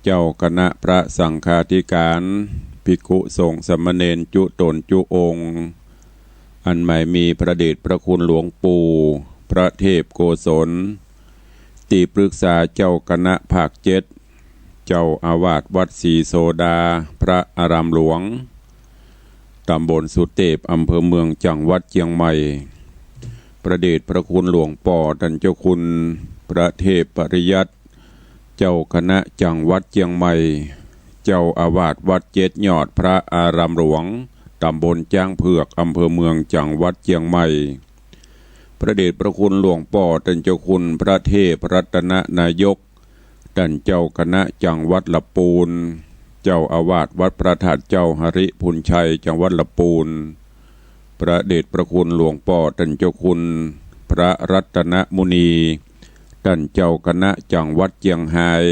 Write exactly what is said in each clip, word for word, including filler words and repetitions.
เจ้าคณะพระสังฆาธิการ ภิกขุสงฆ์สามเณรจุ๊ต๋นจุ๊องค์ อันหมายมีพระเดชพระคุณหลวงปู่พระเทพโกศล ตี้ปรึกษาเจ้าคณะภาคเจ็ด เจ้าอาวาสวัดศรีโสดา พระอารามหลวง ต๋ำบลสุเตพ อำเภอเมือง จังหวัดเจียงใหม่ พระเดชพระคุณหลวงป้อต้านเจ้าคุณพระเทพปริยัติ เจ้าคณะจังหวัดเจียงใหม่ เจ้าอาวาสวัดเจ็ดยอด พระอารามหลวง ต๋ำบลจ๊างเผือก อำเภอเมือง จังหวัดเจียงใหม่ พระเดชพระคุณหลวงป้อต้านเจ้าคุณพระเทพรัตนนายก ต้านเจ้าคณะจังหวัดละปูน เจ้าอาวาสวัดพระธาตุเจ้าหริภุญชัย จังหวัดละปูน พระเดชพระคุณหลวงป้อต้านเจ้าคุณพระรัตนมุนี ต้านเจ้าคณะจังหวัดเจียงฮาย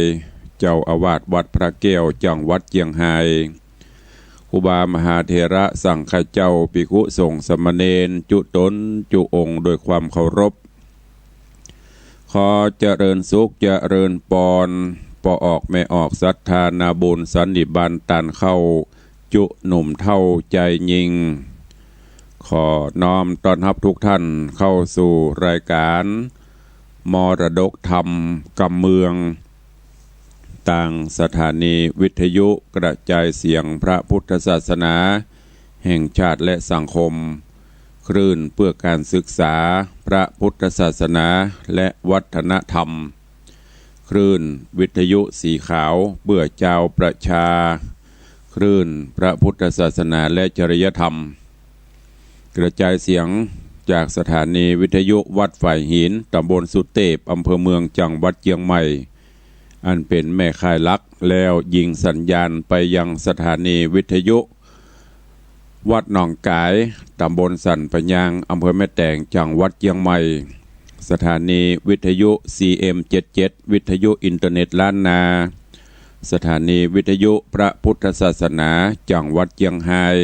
เจ้าอาวาสวัดพระแก้ว จังหวัดเจียงฮาย ครูบามหาเถระสังฆเจ้า ภิกขุสงฆ์สามเณรจุ๊ต๋นจุ๊องค์โดยความเคารพ ขอเจริญสุขเจริญปอน ป้อออกแม่ออกศรัทธานาบุญสันนิบาตต้านเข้า จุ๊หนุ่มเฒ่าใจ๋ยิ่ง ขอน้อมต้อนฮับทุกท่านเข้าสู่รายการมรดกธรรมกำเมือง ตางสถานีวิทยุกระจายเสียงพระพุทธศาสนาแห่งชาติและสังคม คลื่นเพื่อการศึกษาพระพุทธศาสนาและวัฒนธรรม คลื่นวิทยุสีขาวเพื่อจาวประชา คลื่นพระพุทธศาสนาและจริยธรรม กระจายเสียงจากสถานีวิทยุวัดฝายหิน ต๋ำบลสุเตพ อำเภอเมือง จังหวัดเจียงใหม่ อันเป๋นแม่ข่ายหลัก แล้วยิงสัญญาณไปยังสถานีวิทยุวัดหนองก๋าย ต๋ำบลสันป่ายาง อำเภอแม่แตง จังหวัดเจียงใหม่ สถานีวิทยุ ซีเอ็มเจ็ดเจ็ด วิทยุอินเทอร์เน็ตล้านนา สถานีวิทยุพระพุทธศาสนา จังหวัดเจียงฮาย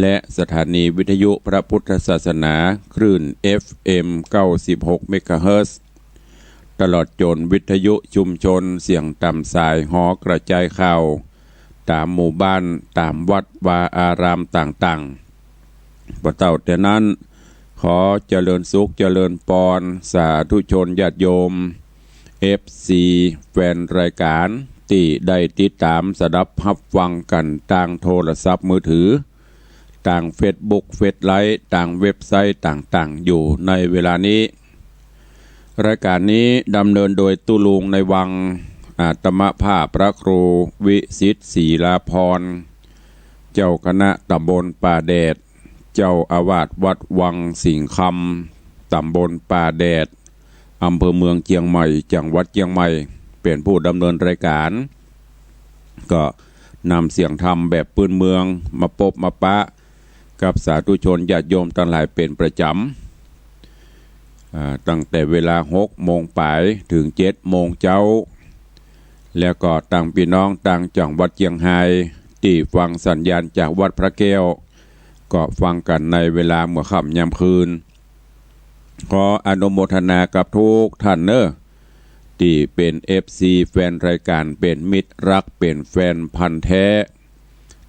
และสถานีวิทยุพระพุทธศาสนา คลื่น เอฟเอ็ม เก้าสิบหก เมกะเฮิรตซ์ ตลอดจ๋นวิทยุชุมชนเสียงต๋ามสายหอกระจายข่าว ต๋ามหมู่บ้าน ต๋ามวัดวาอารามต่างๆ บ่เต้าแต่นั้น ขอเจริญสุขเจริญปอน สาธุชนญาติโยม เอฟซี แฟนรายการ ตี้ได้ติดต๋ามสดับฮับฟังกั๋นตางโทรศัพท์มือถือ ตางเฟซบุ๊ก เฟซไลฟ์ ตางเว็บไซต์ต่างๆ อยู่ในเวลานี้ รายการนี้ดำเนินโดยตุ๊ลุงในวัง อาตมาภาพพระครูวิสิทธิ์ ศรีลาภรณ์ เจ้าคณะต๋ำบลป่าแดด เจ้าอาวาสวัดวังสิงห์คำ ต๋ำบลป่าแดด อำเภอเมืองเจียงใหม่ จังหวัดเจียงใหม่ เป๋นผู้ดำเนินรายการ ก็นำเสียงธรรมแบบพื้นเมืองมาปบมาปะกับสาธุชนญาติโยมตังหลายเป๋นประจ๋ำ อ่า ตั้งแต่เวลาหกโมงป๋ายเถิงเจ็ดโมงเจ๊า แล้วก็ตางปี้น้องตางจังหวัดเจียงฮาย ตี้ฟังสัญญาณจากวัดพระแก้ว ก็ฟังกั๋นในเวลาเมื่อค่ำยามคืน ขออนุโมทนากับทุกท่านเน้อ ตี้เป๋น เอฟซี แฟนรายการ เป๋นมิตรรัก เป๋นแฟนพันธุ์แท้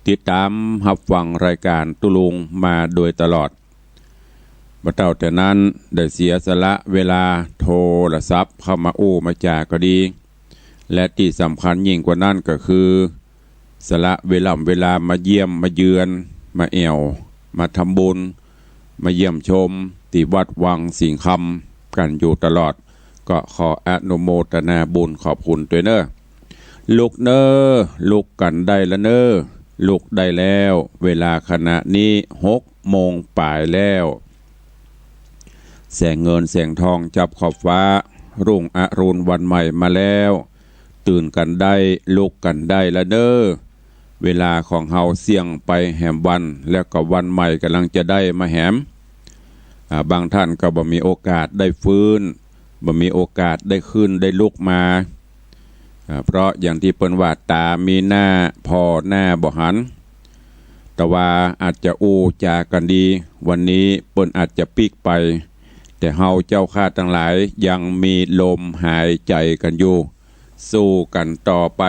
ติดต๋ามฮับฟังรายการตุ๊ลุงมาโดยตลอด บ่เต้าแต่นั้น ได้เสียสละเวลาโทรศัพท์เข้ามาอู้มาจาก็ดี และตี้สำคัญยิ่งกว่านั้นก็คือ สละเวล่ำเวลามาเยี่ยมมาเยือน มาแอ่ว มาทำบุญ มาเยี่ยมชมตี้วัดวังสิงห์คำกั๋นอยู่ตลอด ก็ขออนุโมทนาบุญขอบคุณตวยเน้อ ลุกเน้อ ลุกกั๋นได้ละเน้อ ลุกได้แล้ว เวลาขณะนี้หกโมงป๋ายแล้ว แสงเงินแสงทองจับขอบฟ้า รุ่งอรุณวันใหม่มาแล้ว ตื่นกั๋นได้ ลุกกั๋นได้ละเน้อ เวลาของเฮาเสี้ยงไปแหมวัน แล้วก็วันใหม่ก่ำลังจะได้มาแหม อ่า บางท่านก็บ่มีโอกาสได้ฟื้น บ่มีโอกาสได้ขึ้นได้ลุกมา อ่า เพราะอย่างตี้เปิ้นว่า ต๋ามีหน้า ผ่อหน้าบ่หัน แต่ว่าอาจจะอู้จากั๋นดี วันนี้เปิ้นอาจจะปิ๊กไป แต่เฮาเจ้าข้าตังหลายยังมีลมหายใจ๋กั๋นอยู่ สู้กั๋นต่อไป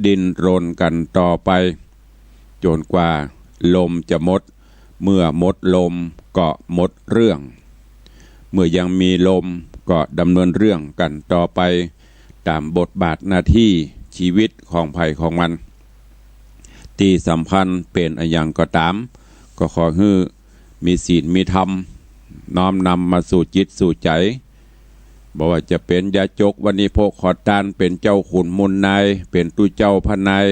ดิ้นรนกั๋นต่อไป จ๋นกว่าลมจะหมด เมื่อหมดลมก็หมดเรื่อง เมื่อยังมีลมก็ดำเนินเรื่องกั๋นต่อไป ต๋ามบทบาทหน้าตี้จีวิตของใผของมัน ตี้สำคัญเป๋นอะหยังก็ต๋าม ก็ขอหื้อมีศีลมีธรรม น้อมนำมาสู่จิตสู่ใจ๋ บ่ว่าจะเป๋นยาจก วานิพก ขอตาน เป๋นเจ้าขุนมูลนาย เป๋นตุ๊เจ้าพระนาย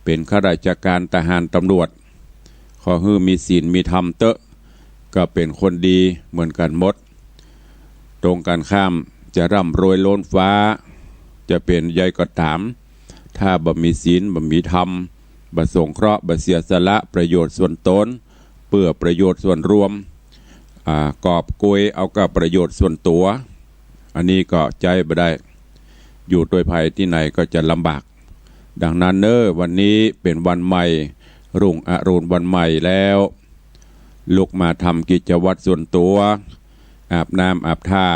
เป๋นข้าราชก๋าน ทหาร ตำรวจ ขอหื้อมีศีลมีธรรมเต๊อะ ก็เป๋นคนดีเหมือนกั๋นหมด ตรงกั๋นข้าม จะร่ำรวยล้นฟ้า จะเป๋นใยก็ต๋าม ถ้าบ่มีศีล บ่มีธรรม บ่สงเคราะห์ บ่เสียสละประโยชน์ส่วนต๋น เปื้อประโยชน์ส่วนรวม อ่า กอบโกยเอากับประโยชน์ส่วนตั๋ว อันนี้ก็ใจ๊บ่ได้ อยู่ตวยใผตี้ไหนก็จะลำบาก ดังนั้นเน่อ วันนี้เป๋นวันใหม่ รุ่งอรุณวันใหม่แล้ว ลุกมาทำกิจวัตรส่วนตั๋ว อาบน้ำอาบท่า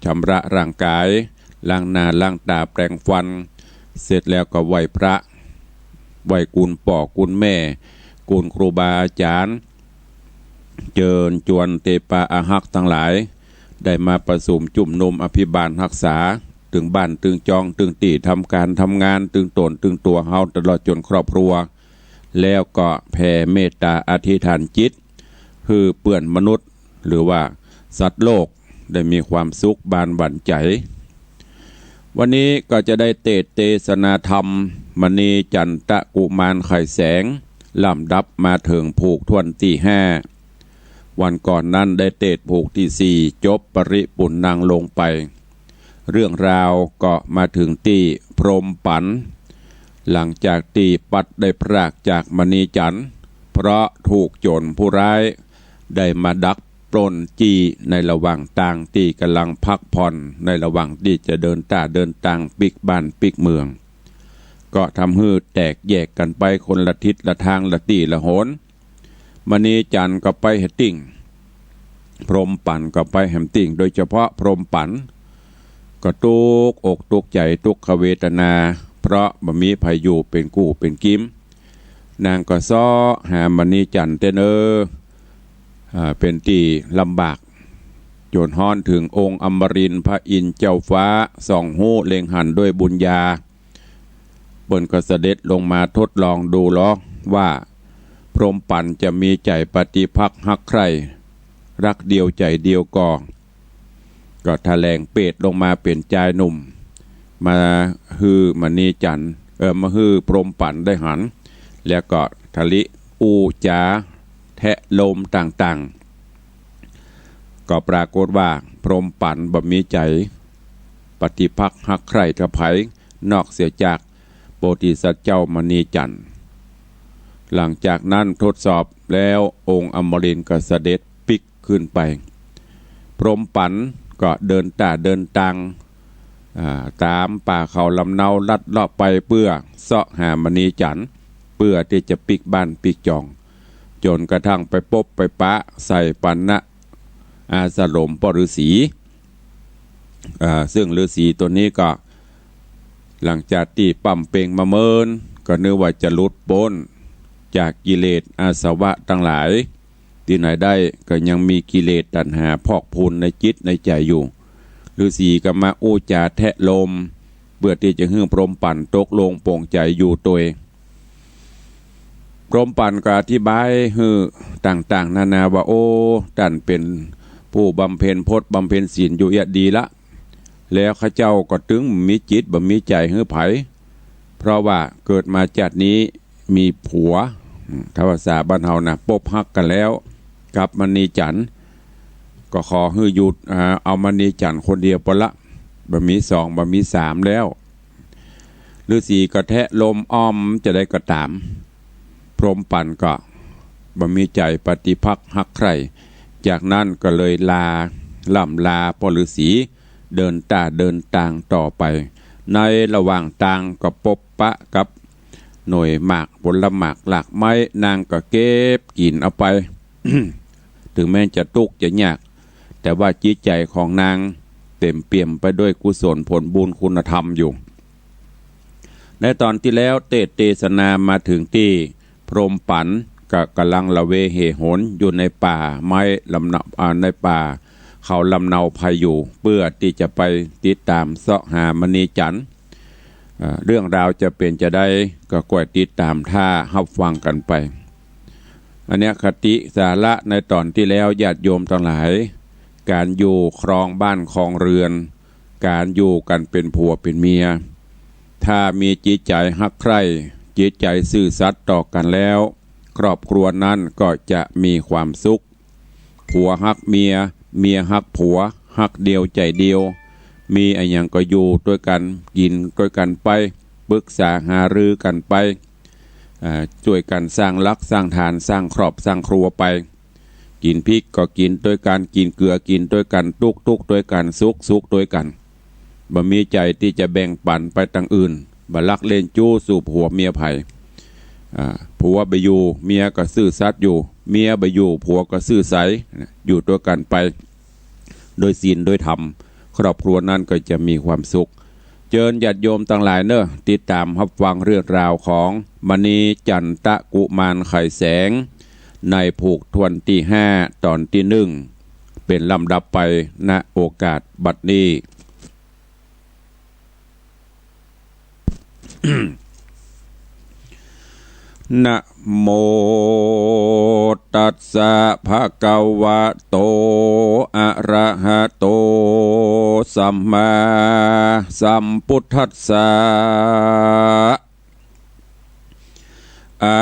ชำระร่างก๋าย ล้างหน้าล้างต๋า แปรงฟัน เสร็จแล้วก็ไหว้พระ ไหว้กุณป้อกุณแม่ กุณครูบาอาจ๋ารย์ เจิญจวนเตปาอาฮักตังหลาย ได้มาประสุมจุมนุมอภิบาลฮักษา ตึงบ้านตึงจอง ตึงตี้ทำก๋านทำงาน ตึงต๋นตึงตั๋วเฮา ตลอดจ๋นครอบครัว แล้วก็แผ่เมตต๋าอธิษฐานจิต หื้อเปื้อนมนุษย์ หรือว่าสัตว์โลก ได้มีความสุขบานหวั่นใจ๋ วันนี้ก็จะได้เตสน์เตสนาธรรม มณีจันตะกุมารไขแสง ลำดับมาเถิงผูกถ้วนตี้ห้า วันก่อนนั้นได้เตสน์ผูกตี้สี่ จบปริปุณณังลงไป เรื่องราวก็มาเถิงตี้พรหมปั๋น หลังจากตี้ปัดได้พรากจากมณีจันทร์ เพราะถูกโจ๋รผู้ร้ายได้มาดักปล้นจี้ในระหว่างตางตี้ก่ำลังพักผ่อน ในระหว่างตี้จะเดินต้าเดินตางปิ๊กบ้านปิ๊กเมือง ก็ทำหื้อแตกแยกกั๋นไปคนละทิศละตางละตี้ละหน มณีจันทร์ก็ไปแหมติ่ง พรหมปั๋นก็ไปแหมติ่ง โดยเฉพาะพรหมปั๋นก็ตุ๊กอกตุ๊กใจ๋ ตุ๊กขเวทนา เพราะบ่มีใผอยู่เป๋นกู้เป๋นกิ๋ม นางก็เซาะหามณีจันทร์เต๊อะเน่อ อ่า เป๋นตี้ลำบาก จ๋นฮ้อนเถิงองค์อมรินทร์พระอินทร์เจ้าฟ้า ส่องฮู้เล็งหันด้วยบุญญา เปิ้นก็เสด็จลงมาทดลองดูลอว่า พรหมปั๋นจะมีใจ๋ปฏิภักษ์ฮักใคร่ รักเดียวใจ๋เดียวก่อ ก็ถแหลงเปรตลงมาเป๋นจายหนุ่ม มาหื้อมณีจันทร์ เอ่อ มาหื้อพรหมปั๋นได้หัน แล้วก็ถลิอู้จ๋าแทะโลมต่างๆ ก็ปรากฏว่าพรหมปั๋นบ่มีใจ๋ปฏิภักษ์ฮักใคร่กับใผ นอกเสียจากโพธิสัตว์เจ้ามณีจันทร์ หลังจากนั้นทดสอบแล้วองค์อมรินทร์ก็เสด็จปิ๊กขึ้นไป พรหมปั๋นก็เดินต้าเดินตาง อ่า ต๋ามป่าเขาลำเนาลัดเลาะไปเปื้อเซาะหามณีจันทร์ เปื้อตี้จะปิ๊กบ้านปิ๊กจอง จ๋นกระทั่งไปปบไปปะใส่ปัณณะอาสรมป้อฤๅษี อ่า ซึ่งฤๅษีตนนี้ก็ หลังจากตี้บำเพ็ญมาเมิน ก็นึกว่าจะหลุดป๊นจากกิเลสอาสวะตังหลาย ตี้ไหนได้ก็ยังมีกิเลสตัณหาพอกพูนในจิตในใจ๋อยู่ ฤๅษีก็มาอู้จ๋าแทะโลม เปื้อตี้จะหื้อพรหมปั๋นตกลงปลงใจ๋อยู่ตวย พรหมปั๋นก็อธิบายหื้อต่างๆ นานาว่า โอ้ ต้านเป๋นผู้บำเพ็ญพจน์บำเพ็ญศีลอยู่เอี้ยดีละ แล้วข้าเจ้าก็ตึงบ่มีจิตบ่มีใจ๋หื้อใผ เพราะว่าเกิดมาจาตินี้มีผัว อืม ถ้าภาษาบ้านเฮานะ ปบฮักกั๋นแล้ว กับมณีจันทร์ ก็ขอหื้ออยู่ อ่า เอามณีจันทร์คนเดียวปอละ บ่มีสอง บ่มีสามแล้ว ฤๅษีก็แทะโลมอ้อมจะได้ก็ต๋าม พรหมปั๋นก็บ่มีใจ๋ปฏิภักษ์ฮักใคร่ จากนั้นก็เลยลา ล่ำลาป้อฤๅษี เดินต้าเดินตางต่อไป ในระหว่างตางก็ปบปะกับหน่วยหมากผลหมากหลากไม้ นางก็เก็บกิ๋นเอาไป ถึงแม้จะตุ๊กข์จะยาก แต่ว่าจิตใจ๋ของนางเต๋มเปี่ยมไปด้วยกุศลผลบุญคุณธรรมอยู่ ในต๋อนตี้แล้วเตสน์เตสนามาเถิงตี้พรหมปั๋นก็ก่ำลังละเวเหหนอยู่ในป่าไม้ลำเนา อ่า ในป่าเขาลำเนาไพรอยู่ เปื้อตี้จะไปติดต๋ามเซาะหามณีจันทร์ อ่า เรื่องราวจะเป๋นจาใดก็ก้อยติดต๋ามถ้าฮับฟังกั๋นไป อันเนี้ยคติสาระในต๋อนตี้แล้ว ญาติโยมตังหลาย ก๋านอยู่ครองบ้านครองเฮือน ก๋านอยู่กั๋นเป๋นผัวเป๋นเมีย ถ้ามีจิตใจ๋ฮักใคร่ จิตใจ๋ซื่อสัตย์ต่อกั๋นแล้ว ครอบครัวนั้นก็จะมีความสุข ผัวฮักเมีย เมียฮักผัว ฮักเดียวใจ๋เดียว มีอะหยังก็อยู่ตวยกั๋น กิ๋นตวยกั๋นไป ปึกษาหารือกั๋นไป อ่า จ้วยกั๋นสร้างหลักสร้างฐาน สร้างครอบสร้างครัวไป กิ๋นพริกก็กิ๋นตวยกั๋น กิ๋นเกลือกิ๋นตวยกั๋น ตุ๊กข์ตุ๊กข์ตวยกั๋น สุขสุขตวยกั๋น บ่มีใจ๋ตี้จะแบ่งปั๋นไปตางอื่น บ่ลักเล่นจู๊สู่ผัวเมียใผ อ่า ผัวบ่อยู่ เมียก็ซื่อสัตย์อยู่ เมียบ่อยู่ ผัวก็ซื่อใส อยู่ตวยกั๋นไป โดยศีลโดยธรรม ครอบครัวนั้นก็จะมีความสุข เจิญญาติโยมตังหลายเน่อ ติดต๋ามฮับฟังเรื่องราวของมณีจันตะกุมารไขแสง ในผูกถ้วนตี้ห้า ต๋อนตี้นึ่ง เป๋นลำดับไป ณ โอกาสบัดนี้ นะโมตัสสะ ภะคะวะโต อะระหะโต สัมมาสัมพุทธัสสะ อั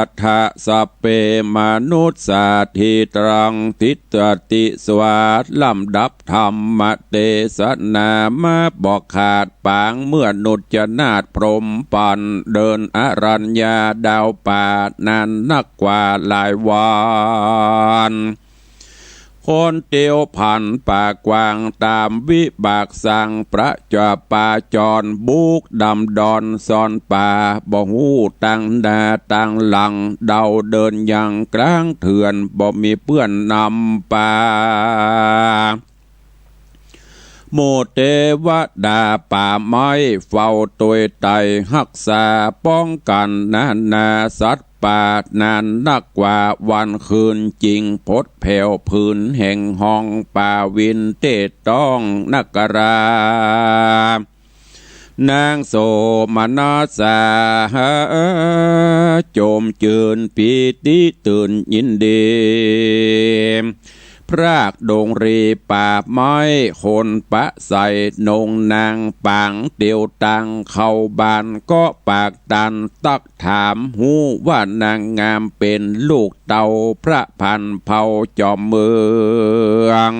ฏฐะ สัพเพ มนุสสา ทิตัง ทิฏฐันติ สวา ลำดับธรรมเตสนามาบอกขาดปางเมื่อนุจนาถพรหมปั๋นเดินอรัญญาดาวป่า นานนักกว่าหลายวัน คนเตียวผ่านป่ากว้างต๋ามวิบากสร้าง ประจาปาจรบุกดำดอนซ่อนป่า บ่ฮู้ตางหน้าตางหลัง เดาเดินอย่างกลางเถื่อน บ่มีเปื้อนนำปา หมู่เตวดาป่าไม้เฝ้าตวยไต่ฮักษาป้องกั๋น นานาสัตว์ป่านานนักกว่าวันคืน จิ่งผดแผ่วผืนแห่งห้องป่าวินเตศต้องนกรา นางโสมนัสสา โจมจื้นปีติตื่นยินดี พรากดงรีป่าไม้คนปะใส นงนางป๋างเตียวตังเข้าบ้านก็ปากตัน ตักถามฮู้ว่านางงามเป๋นลูกเต้าพระพันธุ์เผ่าจอมเมือง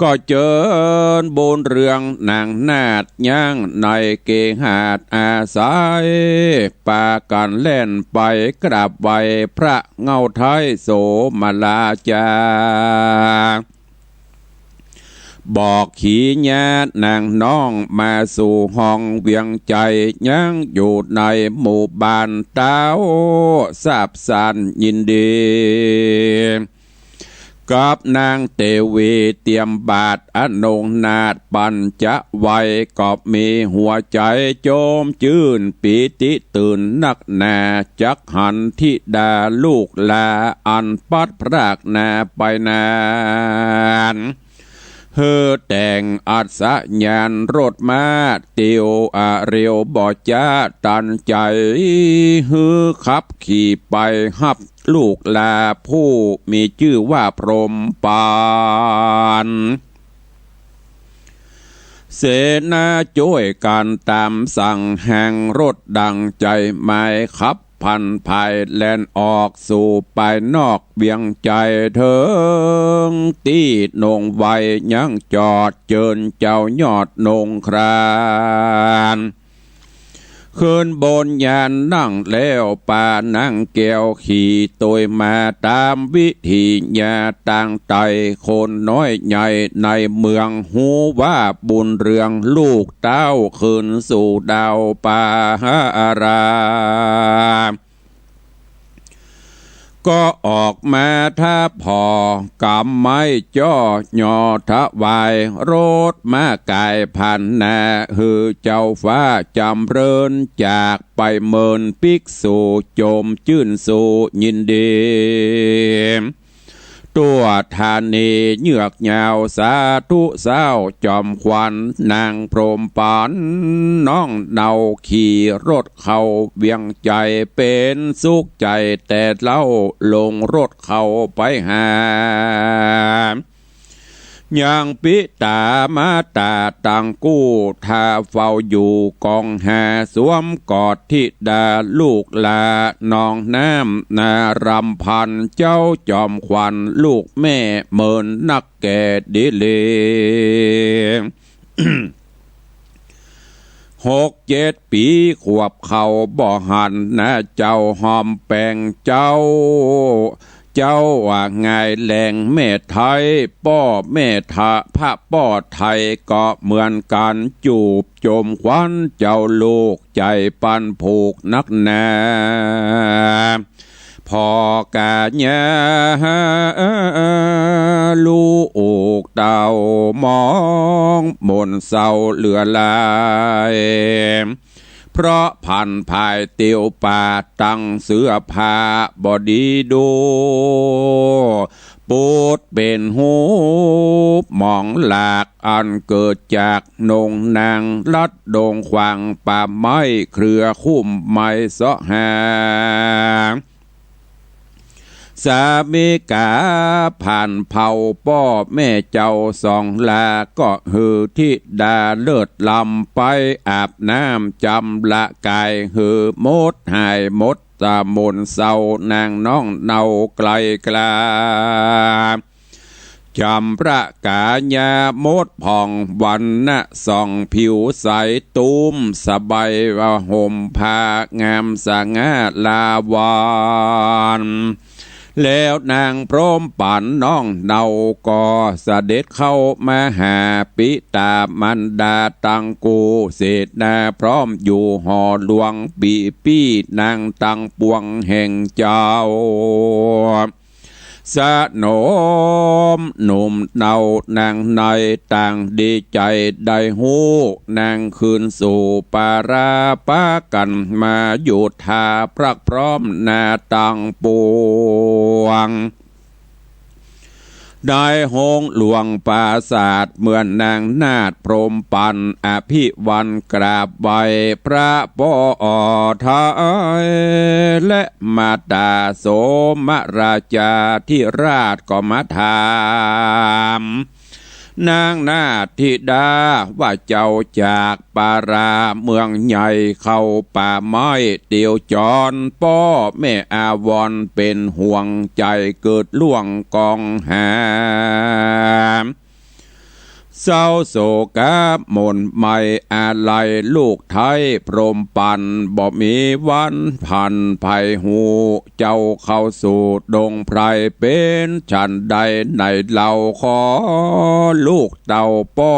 ก็เจิญบุญเรืองนางนาฏยังในเกหาสน์อาศัย ปากั๋นแล่นไปกราบไหว้พระเหง้าไท้โสมลาจา บอกขีญาตินางน้องมาสู่ห้องเวียงใจ๋ ยังอยู่ในหมู่บ้านเต้า ทราบซ่านยินดี กับนางเตวีเตรียมบาตรอนงนาถปั๋นจะไหว้ ก็มีหัวใจ๋โจมจื้นปีติตื่นนักหนา จักหันธิดาลูกหล้าอันปัดพรากนาไปนาน หื้อแต่งอัศญาณรถม้าเตียวอะเร็วบ่จ๊าตันใจ๋ หื้อขับขี่ไปฮับลูกหล้าผู้มีจื้อว่าพรหมปั๋น เสนาจ้วยกั๋นต๋ามสั่งแห่งรถดั่งใจ๋หมาย ขับผันภายแล่นออกสู่ภายนอกเวียงใจ๋ เถิงตี้นงไวยังจอดเจิญเจ้ายอดนงคราน ขึ้นบนยานนั่งแล้วปานางแก้วขี่ตวยมาต๋ามวิถีญาตางไต่ คนน้อยใหญ่ในเมืองฮู้ว่าบุญเรืองลูกเต้าขึ้นสู่ดาวป่าหาอารา ก ก็ออกมาถ้าผ่อกำไม้จ้อยอถวาย รถม้าก๋ายผ่านหน้า หื้อเจ้าฟ้าจ๋ำเริญ จากไปเมินภิกษุ จมจื้นสูยินดี ตั้วธานีเยือกยาว สาธุเซ้า จอมขวัญนางพรหมปัน น้องเนาขี่รถเข้าเวียงใจ๋ เป๋นสุขใจ๋แต่เล่า ลงรถเข้าไปหา ยังปิต๋ามาต๋าตังกู้ ถ้าเฝ้าอยู่กองหา สวมกอดธิดาลูกหล้า น้องน้ำนารำพัน เจ้าจอมขวัญลูกแม่ เมินนักแก่ดีหลี หกเจ็ดปี๋ขวบเข้าบ่หัน นาเจ้าหอมแป๋งเจ้า เจ้าว่าง่ายแหล่งแม่ไทย ป้อแม่ทะ พระป้อไทยก็เหมือนกั๋น จูบจมขวัญเจ้าลูก ใจ๋ปันผูกนักหนา พ่อกาญาลูกเต้ามอง หม่นเศร้าเหลือหลาย เพราะผันผายเตียวปา ตั้งเสื้อผ้าบ่ดีดู ปูดเป๋นฮูปหมองหลาก อันเกิดจากนงนางลัดดงขวาง ป่าไม้เครือคุ้มไม้เสาะหา สามิกาผ่านเผ่า ป้อแม่เจ้าสองหล้า ก็หื้อธิดาเลิศล้ำ ไปอาบน้ำจำละก๋าย หื้อหมดหายหมดตา หม่นเศร้านางน้องเนาไกลกล้า จ๋ำประก๋าญาหมดผ่อง วรรณะส่องผิวใส ตุ้มสะใบว่าห่มผ้างามสง่าลาวัน แล้วนางพรหมปันน้องเนาก็เสด็จเข้ามาหา ปิต๋ามารดาตังกู้ เสนาพร้อมอยู่หอหลวง ปี้ปี้นางตังปวงแห่งเจ้า สนมหนุ่มเนานังในต่างดีใจ๋ได้ฮู้ นางคืนสู่ปาราปากั๋นมาอยู่ถ้าพรักพร้อมนาตังปวง ในโฮงหลวงปราสาท เมื่อนางนาฏพรหมปันอภิวันกราบไหว้พระป้อไทย และมาต๋าโสมราชาธิราชก็มาถาม นางนาฏธิดาว่าเจ้าจากปาราเมืองใหญ่เข้าป่าไม้เตียวจร ป้อแม่อาวรเป๋นห่วงใจ๋เกิดล่วงกองหา เศร้าโศกะหม่นไหม้อาลัยลูกไทยพรหมปัน บ่มีวันผันไผฮู้ เจ้าเข้าสู่ดงไพรเป๋นฉันใดในเล่า ขอลูกเต้าป้อ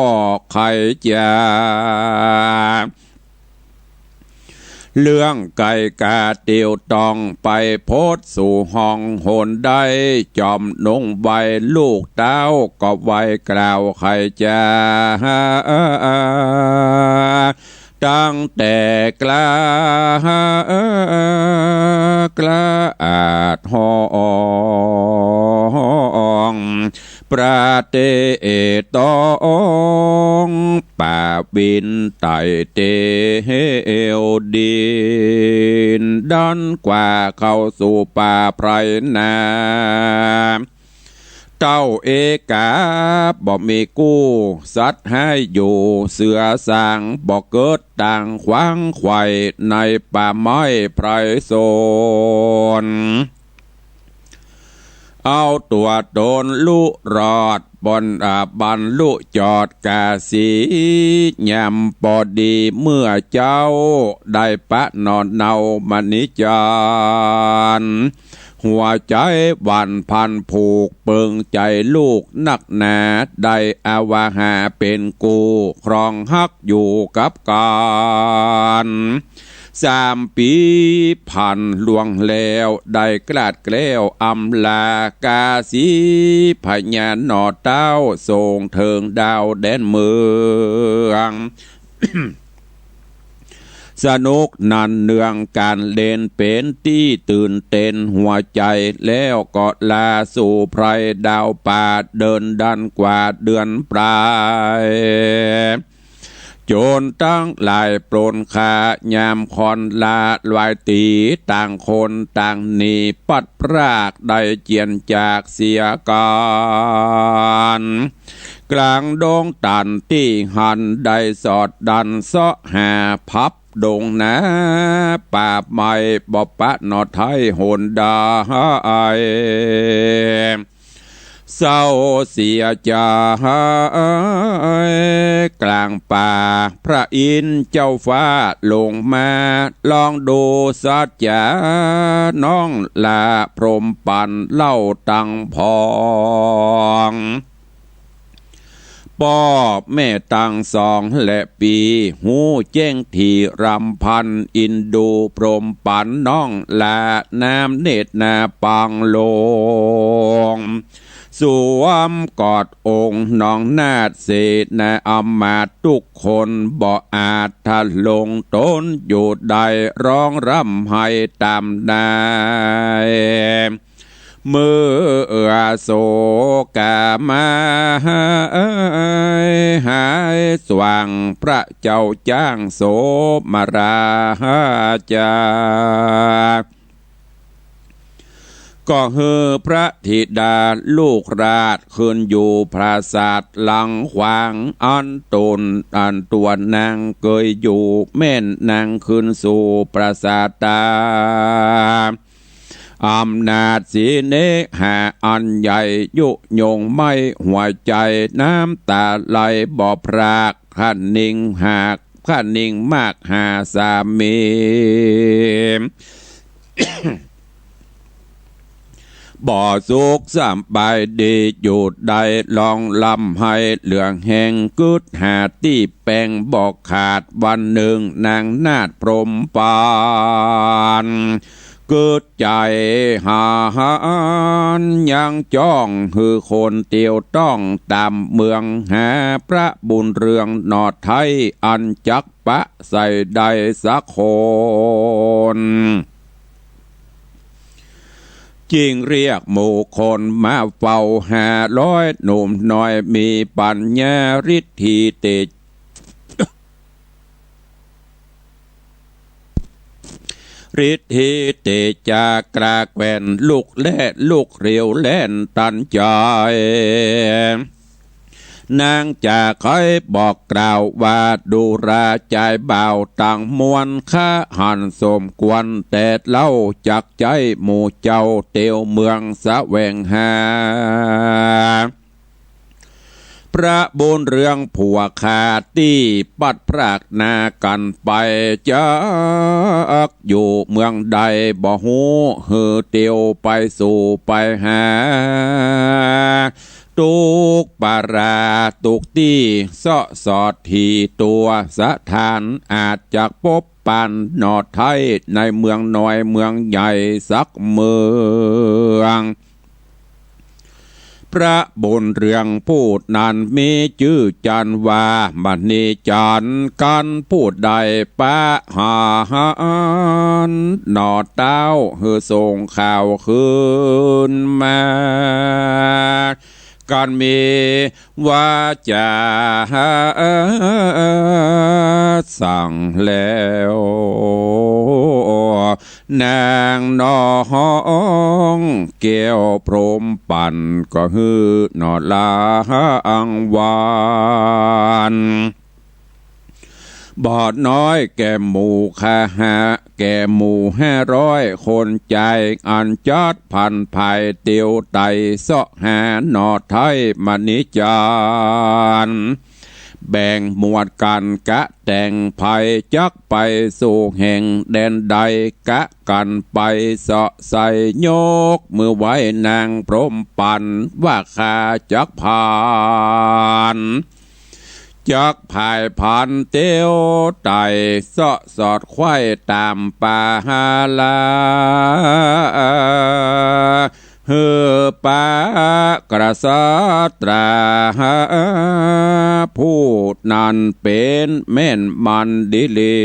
ไขจา เรื่องไก่กาเตียวต้องไปพดสู่ห้องหนได้ จอมนงไหว้ลูกเต้าก็ไหว้กล่าวไขจา ตั้งแต่กล้า กล้าอาจฮ้อง ประเทศต้องป่าบินไต่เตียวดินดันกว่าเข้าสู่ป่าไพรนา เต้าเอกาบ่มีกู้สัตว์ฮ้ายอยู่ เสือสางบ่เกิดต่างขวางไขว่ในป่าไม้ไพรสน เอาตั๋วตนลุรอดบอน อ่า บรรลุจอดกาสี ยามปอดีเมื่อเจ๊าได้ปะหน่อเนามานิจาร หัวใจ๋หวั่นพันผูกเปิงใจ๋ลูกนักหนา ได้อวหาเป๋นกู้ครองฮักอยู่กับกั๋น สามปี๋ผ่านล่วงแล้ว ได้กลาดแคล้วอำลา ก๋าสีพญาหน่อเต้า ส่งเถิงดาวแดนเมือง สนุกนันเนืองก๋านเล่น เป๋นตี้ตื่นเต้นหัวใจ๋ แล้วก็ลาสู่ไพร่ดาวป่า เดินดันกว่าเดือนปลาย โจรตังหลายปล้นฆ่า ยามค่อนละวายตี๋ ต่างคนต่างหนีปัดพราก ได้เจียนจากเสียกั๋น กลางดงตันตี้หั้น ได้สอดดันเซาะหา พับดงนาป่าไม้ บ่ปะหน่อไท้หนได้ เศร้าเสียใจ๋ กลางป่าพระอินทร์เจ้าฟ้าลงมา ลองดูสัจจ๋าน้องละ พรหมปัณฑ์เล่าตังผอง ป้อแม่ตังสองและปี้ ฮู้แจ้งถี่รำพัน อินดูพรหมปัณฑ์น้องละ น้ำเนตรนาปางลง สวมกอดองค์น้องนาถเสนา อำมาตย์ทุกคน บ่อาจทะลงต๋นอยู่ได้ ร้องร่ำไห้ต๋ามนาย เมื่อโศกามาหายสว่าง พระเจ้าจ้างโสมราชา ก็หื้อพระธิดาลูกราช ขึ้นอยู่ปราสาทหลังขวาง อันต๋นอันตัวนางเกยอยู่ แม่นนางขึ้นสู่ปราสาทต๋า อำนาจสีเนหาอันใหญ่ ยุยงไหม้หัวใจ๋ น้ำต๋าไหลบ่พราก คะนิงหาก คะนิงมากหาสามี บ่สุขสำบายดีอยู่ได้ ร้องร่ำไห้เหลือแฮง กึ๊ดหาตี้แป๋งบ่ขาด วันนึ่งนางนาถพรหมปัณฑ์ กึ๊ดใจ๋หาหันยังจ้อง หื้อคนเตียวต้องต๋ามเมือง หาพระบุญเรืองหน่อไท้ อันจักปะใส่ได้สักคน จึงเรียกหมู่คนมาเฝ้าห้าร้อย หนุ่มน้อยมีปัญญา ฤทธิเตจ ฤทธิเตจากล้าแกว่น ลุกแล่ลุกเร็วแล่นตันใจ๋ นางจาใค่บอกกล่าวว่า ดูราจายบ่าวตังมวล ข้าหันสมควรแต๊เล่า จักใจ๊หมู่เจ้าเตียวเมืองแสวงหา พระบุญเรืองผัวข้าตี้ปัดพรากหน้ากั๋นไป จักอยู่เมืองใดบ่ฮู้ หื้อเตียวไปสู่ไปหา ตุ๊กปาราตุ๊กตี้ เซาะสอดถี่ตั๋วสถาน อาจจักปบปานหน่อไท้ ในเมืองน้อยเมืองใหญ่สักเมือง พระบุญเรืองผู้นั้นมีจื้อจันทร์ว่ามณีจันทร์ กันผู้ใดปะหาหันหน่อเต้า หื้อส่งข่าวคืนมา กันมีวาจาสั่งแล้ว นางน้องแก้วพรหมปัณฑ์ ก็หื้อหน่อลางวาน บ่น้อยแก่หมู่ข้าหา แก่หมู่ห้าร้อยคนใจ๋ อันจัดผันผายเตียวไต่เซาะหาหน่อไท้มณีจันทร์ แบ่งหมวดกั๋นกะแต่ง ใผจักไปสู่แห่งแดนใด กะกั๋นไปเซาะใส่ ยกมือไหว้นางพรหมปัณฑ์ ว่าข้าจักผ่าน จักผ่ายผลเตียวไต่ เซาะสอดไขว้ต๋ามปาหารา หื้อปะกษัตรา ผู้นั้นเป๋นแม่นมันดีหลี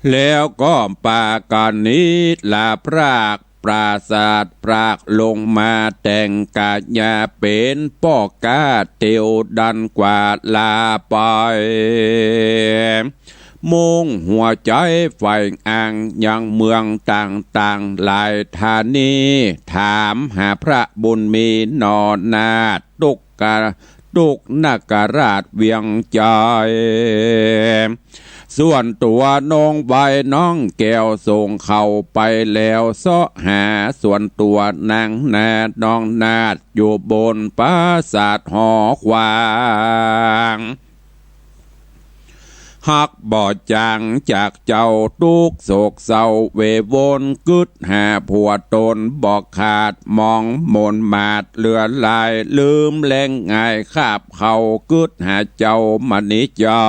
แล้วก็ปากั๋นนี้ละพรากปราสาท พรากลงมาแต่งกัญญาเป๋นป้อก๊าเตียวดันกว่าลาไป มุ่งหัวใจ๋ใฝ่อ่างยังเมืองต่างๆ หลายธานี ถามหาพระบุญมีหน่อนาถ ตุ๊กกะ ตุ๊กนคราชเวียงจันทน์ ส่วนตั๋วนงใบน้องแก้วส่งเข้าไปแล้ว เซาะหาส่วนตั๋วนางนาถน้องนาถ อยู่บนปราสาทหอขวาง ฮักบ่จ๋างจากเจ้า ตุ๊กข์โศกเศร้าเววน กึ๊ดหาผัวต๋นบ่ขาด มองหม่นหมาดเหลือหลาย ลืมแลงง่ายคาบเข่า กึ๊ดหาเจ้ามณีจั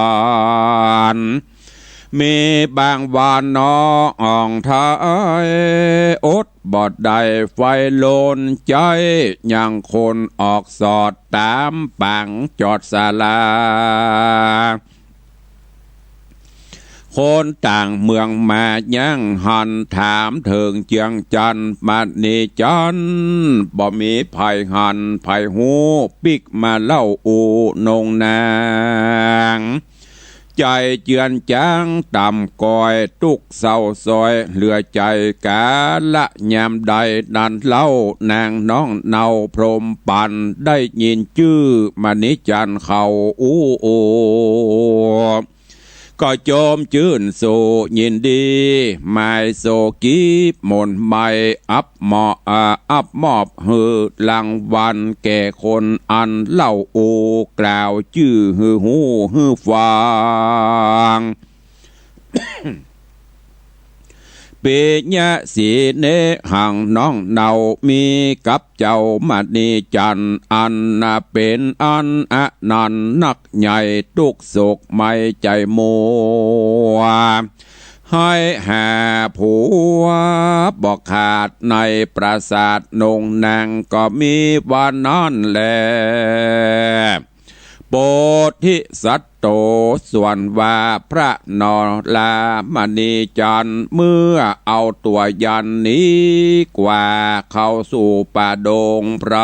นทน์ มีบางวันหนออ่องไท้ อดบ่ได้ไฟลนใจ๊ ยังคนออกสอดต๋ามปางจอดศาลา คนต่างเมืองมายังหัน ถามเถิงเจียงจันทน์ มณีจันทน์ บ่มีใผหันใผฮู้ ปิ๊กมาเล่าอู้นงนาง ใจ๋เจือนจางต่ำก้อย ตุ๊กข์เศร้าซ้อยเหลือใจ๋ กาละยามใดนั้นเล่า นางน้องเนาพรหมปัณฑ์ ได้ยินจื้อมณีจันทน์เขาอู้ ก็โจมจื้นโสยินดี หมายโสกีบหม่นไหม้ อับมอ อ่า อับมอบหื้อรางวัลแก่คนอันเล่าอู้ กล่าวจื้อหื้อฮู้หื้อฟัง ปิยะสีเนหัง น้องเนามีกับเจ้ามณีจันทน์ อันนาเป๋นอันอนันต์นักใหญ่ ตุ๊กข์โศกไหม้ใจ๋มัว ไห้หาผัวบ่ขาด ในปราสาทนงนางก็มีว่านั้นแล โปธิสัตโต ส่วนว่าพระนรามณีจันทน์ เมื่อเอาตั๋วยันทน์นี้กว่าเข้าสู่ป่าดงไพร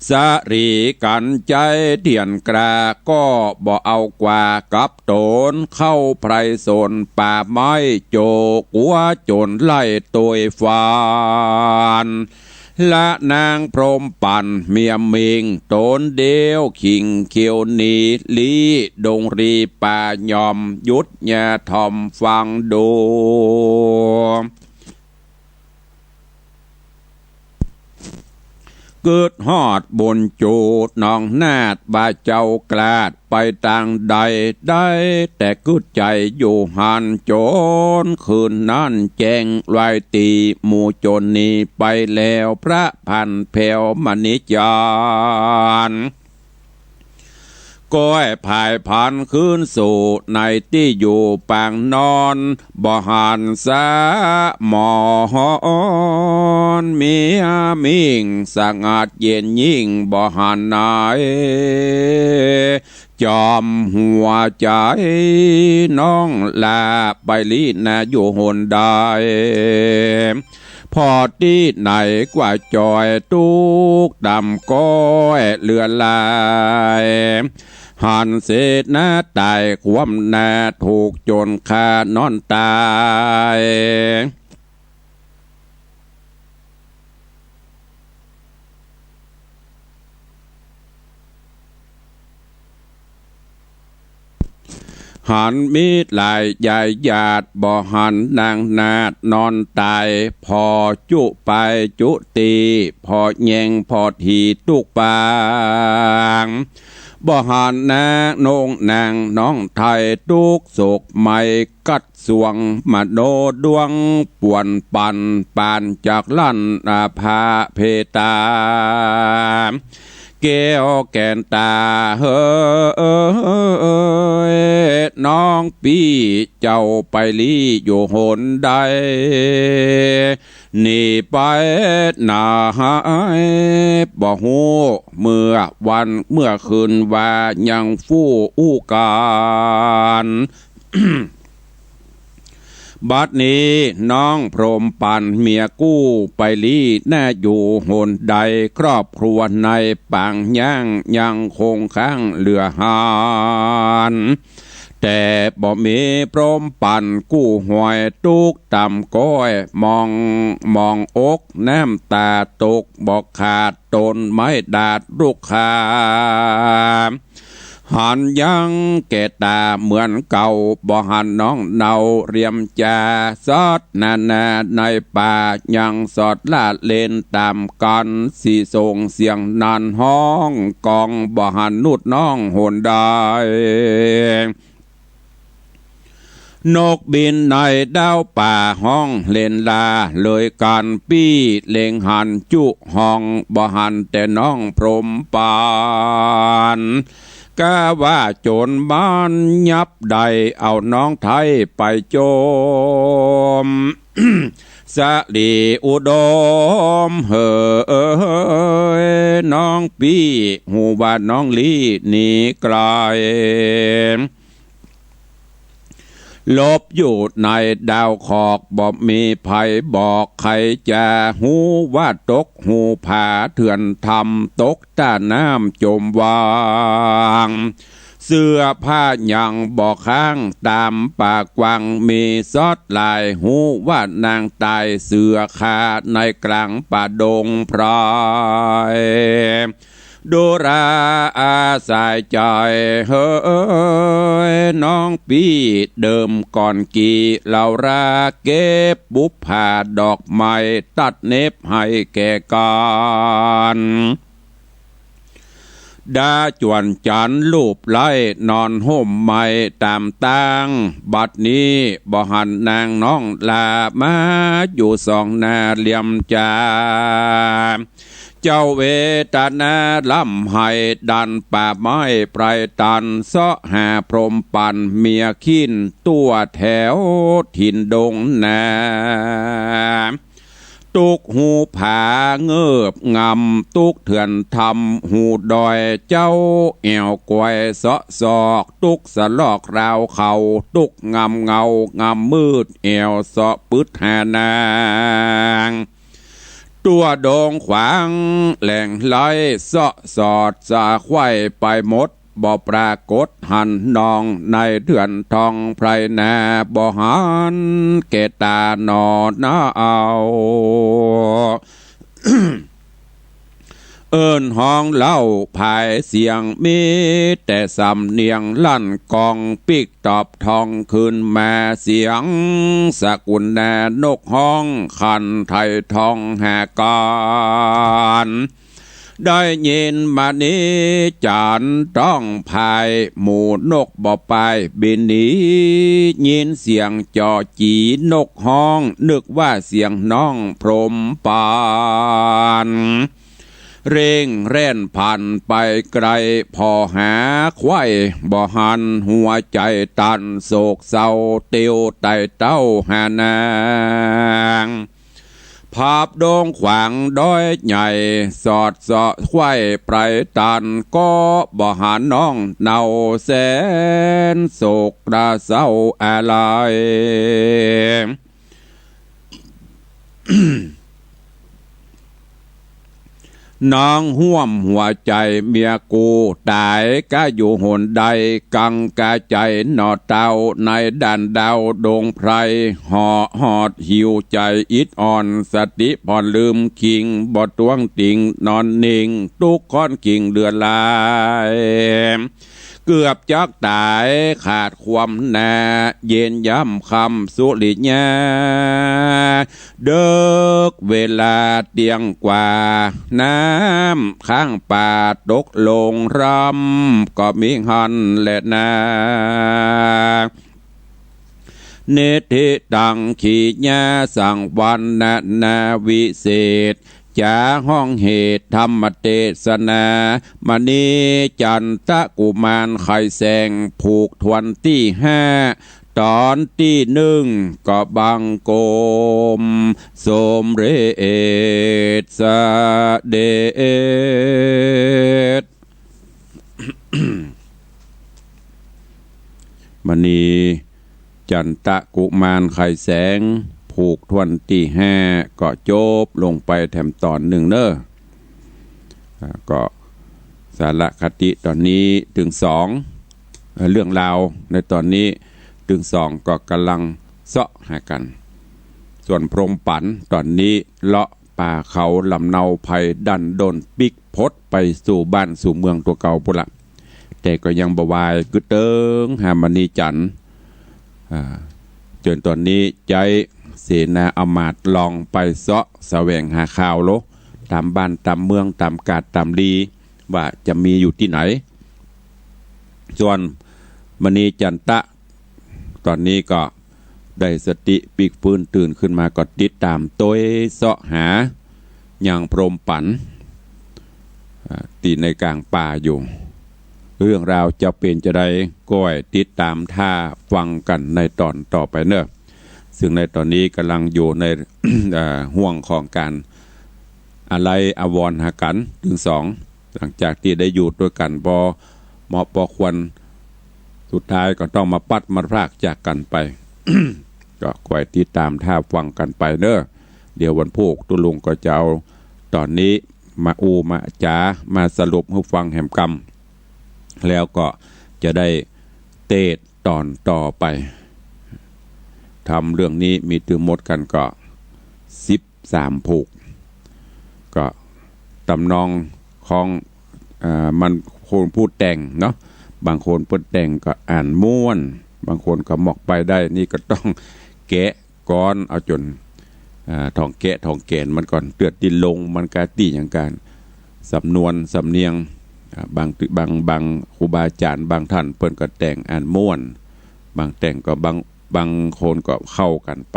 สะหรีกัญไจเตียนกล้า ก็บ่เอากว่ากับต๋น เข้าไพรสนป่าไม้โจ กั๋วโจ๋รไล่ตวยฟัน ละนางพรหมปัณฑ์เมียหมิ่ง ต๋นเดียวขิงเขียวหนีลี้ ดงรีป่าย่อมหยุดอย่าถ่อมฟังดู กึ๊ดฮอดบุญจู๋น้องนาถ บ่าเจ้ากล้าดไปตางใด ได้แต่กึ๊ดใจ๋อยู่หั้น โจ๋นคืนนั้นแจ้งไว้ตี้หมู่โจ๋รหนีไปแล้ว พระผันแผ้วมณีจันทน์ ก้อยผายผันคืนสู่ในตี้อยู่ปางนอน บ่หันสะหมอนเมียหมิ่ง สงัดเย็นยิ่งบ่หันไหน จอมหัวใจ๋น้องลาไปลี้นาอยู่หนใด ผ่อตี้ไหนกว่าจอยตุ๊กข์ต่ำก้อยเหลือหลาย หันเสนาต๋ายคว่ำหน้าถูกโจ๋รฆ่านอนต๋าย หันมีหลายยายญาติ บ่หันนางนาถนอนต๋าย ผ่อจุไปจุตี้ ผ่อแยงผ่อถีตุ๊กปาง บ่หันนาโน่งนางน้องไทย ตุ๊กข์โศกไหม้กั๊ดสวง มโนดวงป่วนปั่น ปราศจากลันอาภาเพตา แก้วแก่นต๋าเหย น้องปี้เจ้าไปลี้อยู่หนใด หนีไปไหนบ่ฮู้ เมื่อวันเมื่อคืนว่ายังฟู่อู้กั๋น บัดนี้น้องพรหมปั่นเมียกู้ ไปลี้นาอยู่หนใด ครอบครัวในปางย่างยังคงค้างเหลือหัน แต่บ่มีพรหมปั่นกู้หวย ตุ๊กข์ต่ำก้อยมอง มองอก น้ำต๋าตกบ่ขาด ต้นไม้ดาดลุกคา หันยังแก่ต๋าเหมือนเก่า บ่หันน้องเนาเหลี่ยมจา สอดนานาในป่า ยังสอดละเล่นต๋ามกั๋น สิส่งเสียงนันฮ้องกอง บ่หันนุดน้องหนใด นกบินในดาวป่าฮ้องเล่นลาเลยกั๋น ปี้เล็งหันจุฮ้อง บ่หันแต่น้องพรหมปั่น กาว่าโจ๋รมันยับได้ เอาน้องไทยไปโจ๋ม สะหลีอุดมเหย น้องปี้ฮู้ว่าน้องลี้หนีไก๋ หลบอยู่ในดาวขอก บ่มีใผบอกใครจะฮู้ ว่าตกหูผาเถื่อนธรรม ตกต้าน้ำจมวัง เสื้อผ้ายังบ่ค้างต๋ามป่ากว้าง มีสอดหลายฮู้ว่านางต๋ายเสือฆ่า ในกลางป่าดงไพร ดูราอาสายใจ๋เหย น้องปี้เดิมก่อนกี่ เฮาราเก็บบุปผาดอกไม้ ตัดเน็บให้แก่กั๋น ดาจวนจันทร์ลูบไล้ นอนห่มไม้ต๋ามตาง บัดนี้บ่หันนางน้องลา มาอยู่สองนาเหลี่ยมจา เจ้าเวทนาร่ำไห้ดันป่าไม้ไพรตัน เซาะหาพรหมปั่นเมียขี้ตั๋วแถวถิ่นดงนา ตุ๊กหูผาเงิบงำ ตุ๊กเถื่อนธรรมหูดอย เจ้าแอ่วกวยเซาะซอก ตุ๊กสะลอกราวเขา ตุ๊กงำเงางำมืด แอ่วเซาะปึดหานาง ตั๋วดงขวางแหล่งไร้ เซาะสอดสะไขว้ไปหมด บ่ปรากฏหันน้อง ในเถื่อนทองไพรนา บ่หันแก่ต๋าหนอนาเอา เอิ้นฮ้องเล่าผายเสียง มีแต่สำเนียงลั่นก้อง ปิ๊กตอบทองคืนมา เสียงสกุลนานกฮ้อง คันไทยทองหากั๋น ได้ยินมานี้จันต้องพาย หมู่นกบ่ปายบินหนี ยินเสียงจ่อจี๋นกฮ้อง นึกว่าเสียงน้องพรหมปั่น เร่งแล่นผ่านไปไก๋ ผ่อหาไขว้บ่หัน หัวใจ๋ตันโศกเศร้า เตียวไต่เต้าหานาง ผาบดงขวางดอยใหญ่ สอดเซาะไขว้ไปตัน ก็บ่หันน้องเนา แสนโศกกระเศร้าอาลัย น้องห่วมหัวใจ๋เมียกู ต๋ายกาอยู่หนใด กังขาใจ๋หนอเต้า ในด่านดาวดงไพร เหาะหอดหิวใจ๋อิดอ่อน สติผ่อนลืมคิง บ่ตวงติ่งนอนนิ่ง ตุ๊กข์ค้อนกิ่งเดือดร้าย เกือบจักต๋ายขาดความหนา เย็นยามค่ำสุริยา เดิ็กเวลาเตี้ยงกว่า น้ำข้างป่าตกลงร่ำ ก็มีหั้นแลนา นิธิตัง ขีณาสังวรณนาวิเศษ จ๋าฮ้องเหตุธรรมเตสนา มณีจันตะกุมารไขแสง ผูกถ้วนตี้ห้า ต๋อนตี้นึ่ง ก็บังคมสมเร็จเสด็จ มณีจันตะกุมารไขแสง ผูกถ้วนตี้ห้า ก็จบลงไปแถมต๋อนนึ่งเน่อ อ่า ก็สาระคติต๋อนนี้ตึงสอง เอ่อ เรื่องราวในต๋อนนี้ตึงสอง ก็ก่ำลังเซาะหากั๋น ส่วนพรหมปั๋นต๋อนนี้เลาะป่าเขาลำเนาไพรดั้นด้นปิ๊ก พดไปสู่บ้านสู่เมืองตั๋วเก่าปู้นละ แต่ก็ยังบ่วาย กึ๊ดเติงหามณีจันทร์ อ่า จ๋นต๋อนนี้ใจ๊เสนาอำมาตย์ลองไปเซาะแสวงหาข่าวโล ต๋ามบ้านต๋ามเมืองต๋ามกาดต๋ามลี ว่าจะมีอยู่ตี้ไหน ส่วนมณีจันตะ ต๋อนนี้ก็ได้สติปิ๊กฟื้นตื่นขึ้นมา ก็ติดต๋ามตวยเซาะหายังพรหมปั๋น อ่า ตี้ในก๋างป่าอยู่ เรื่องราวจะเป๋นจาใด ก้อยติดต๋ามถ้าฟังกั๋นในต๋อนต่อไปเน่อ ซึ่งในต๋อนนี้ก่ำลังอยู่ใน อ่า ห่วงของก๋านอาลัยอาวรณ์หากั๋นตึงสอง หลังจากตี้ได้อยู่ตวยกั๋นปอเหมาะปอควร สุดท้ายก็ต้องมาปัดมาพรากจากกั๋นไป ก็ก้อยติดต๋ามถ้าฟังกั๋นไปเน่อ เดี๋ยววันพูกตุ๊ลุงก็จะเอาต๋อนนี้มาอู้มาจ๋ามาสรุปหื้อฟังแหมกำ แล้วก็จะได้เตสน์ต๋อนต่อไป ธรรมเรื่องนี้มีตึงหมดกั๋นก็สิบสามผูก ก็ตำนองของ อ่า มันคนผู้แต่งเนาะ บางคนเปิ้นแต่งก็อ่านม่วน บางคนก็หมอกไปได้ นี่ก็ต้องแกะ ก้อนเอาจ๋น อ่า ถ่องแกะถ่องแก๋นมันก่อน เตื้อตี้ลงมันกาตี้หยังกั๋น สำนวนสำเนียง อ่า บาง บาง บางครูบาอาจ๋ารย์บางต้านเปิ้นก็แต่งอ่านม่วน บางแต่งก็บาง บางคนก็เข้ากั๋นไป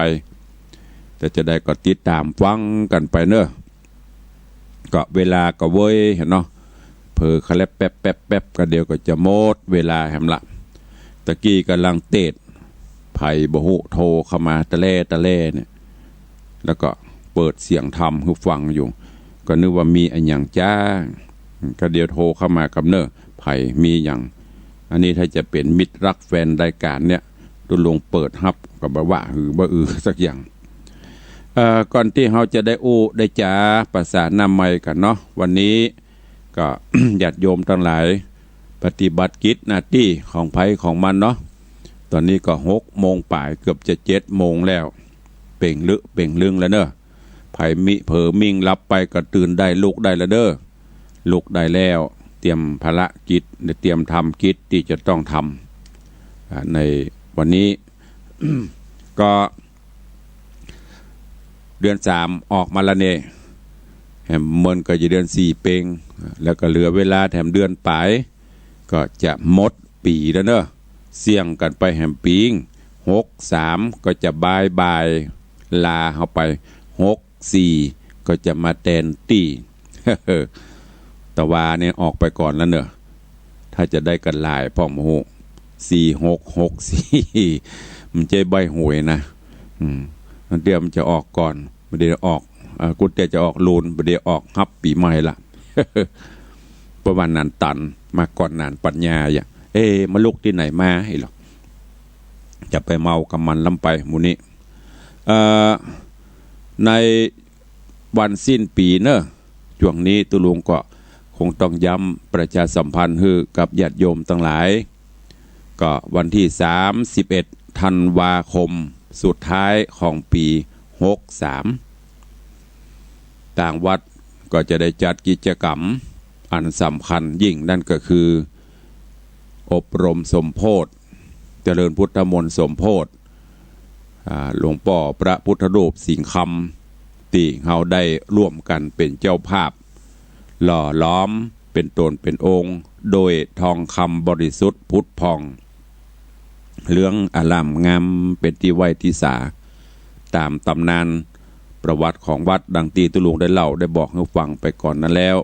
แต่จาใดก็ติดต๋ามฟังกั๋นไปเน่อ ก็เวลาก็เว้ยหั้นเนาะ เผลอขะแล็บแป๊บแป๊บแป๊บ ก็เดี๋ยวก็จะหมดเวลาแหมละ ตะกี้ก่ำลังเตสน์ ใผบ่ฮู้โทรเข้ามาตะแล่ตะแล่เนี่ย แล้วก็เปิดเสียงธรรมหื้อฟังอยู่ ก็นึกว่ามีอะหยังจ้า ก็เดี๋ยวโทรเข้ามากำเน่อ ใผมีหยัง อันนี้ถ้าจะเป๋นมิตรรักแฟนรายก๋านเนี่ย ตุ๊ลุงเปิดฮับก็บ่ว่าหือบ่อือสักอย่าง เอ่อ ก่อนตี้เฮาจะได้อู้ได้จ๋าภาษาหน้าใหม่กั๋นเนาะ วันนี้ก็ ญาติโยมตังหลาย ปฏิบัติกิจหน้าตี้ของใผของมันเนาะ ต๋อนนี้ก็หกโมงป๋าย เกือบจะเจ็ดโมงแล้ว เป่งลึเป่งลึงแล้วเน่อ ใผมิ เผลอมิ่งหลับไปก็ตื่นได้ ลุกได้แล้วเน่อ ลุกได้แล้ว เตรียมภารกิจ เตรียมทำกิจตี้จะต้องทำ อ่า ในวันนี้ ก็ เดือนสามออกมาแล้วเนี่ย แหมมันก็จะเดือนสี่เปง แล้วก็เหลือเวลาแถมเดือนป๋าย ก็จะหมดปี๋แล้วเน่อ เสี้ยงกั๋นไปแหมปี๋ หกสามก็จะบายบายลาเฮาไป หกสี่ก็จะมาแตนตี้ ตะวาเนี่ยออกไปก่อนแล้วเน่อ ถ้าจะได้กั๋นหลายพ่องบ่ฮู้ สี่หกหกสี่ มันใจ้ใบ้หวยนะ อืม บางเตื้อมันจะออกก่อน บ่าเดี่ยวออก เอ่อ กูเตื้อจะออกลูน บ่าเดี่ยวออกฮับปี๋ใหม่ละ เพราะว่าหนานตัน มาก่อนหนานปัญญาอ่ะ เอ๊ะ มาลุกตี้ไหนมา ไอ้หรอก จะไปเมากับมันล้ำไป หมู่นี้ เอ่อ ในวันสิ้นปี๋เน่อ จ้วงนี้ตุ๊ลุงก็คงต้องย้ำประชาสัมพันธ์หื้อกับญาติโยมตังหลาย ก็วันตี้สามสิบเอ็ดธันวาคม สุดท้ายของปี๋หกสาม ตางวัดก็จะได้จัดกิจกรรมอันสำคัญยิ่ง นั่นก็คือ อบรมสมโภช เจริญพุทธมนต์สมโภช อ่า หลวงป้อพระพุทธรูปสิงห์คำ ตี้เฮาได้ร่วมกั๋นเป๋นเจ้าภาพ หล่อหลอมเป๋นต๋นเป๋นองค์ โดยทองคำบริสุทธิ์ผุดผ่อง เหลืองอร่ามงามเป๋นตี้ไหว้ตี้สา ต๋ามต๋ำนานประวัติของวัดดังตี้ตุ๊ลุงได้เล่าได้บอกหื้อฟังไปก่อนนั้นแล้ว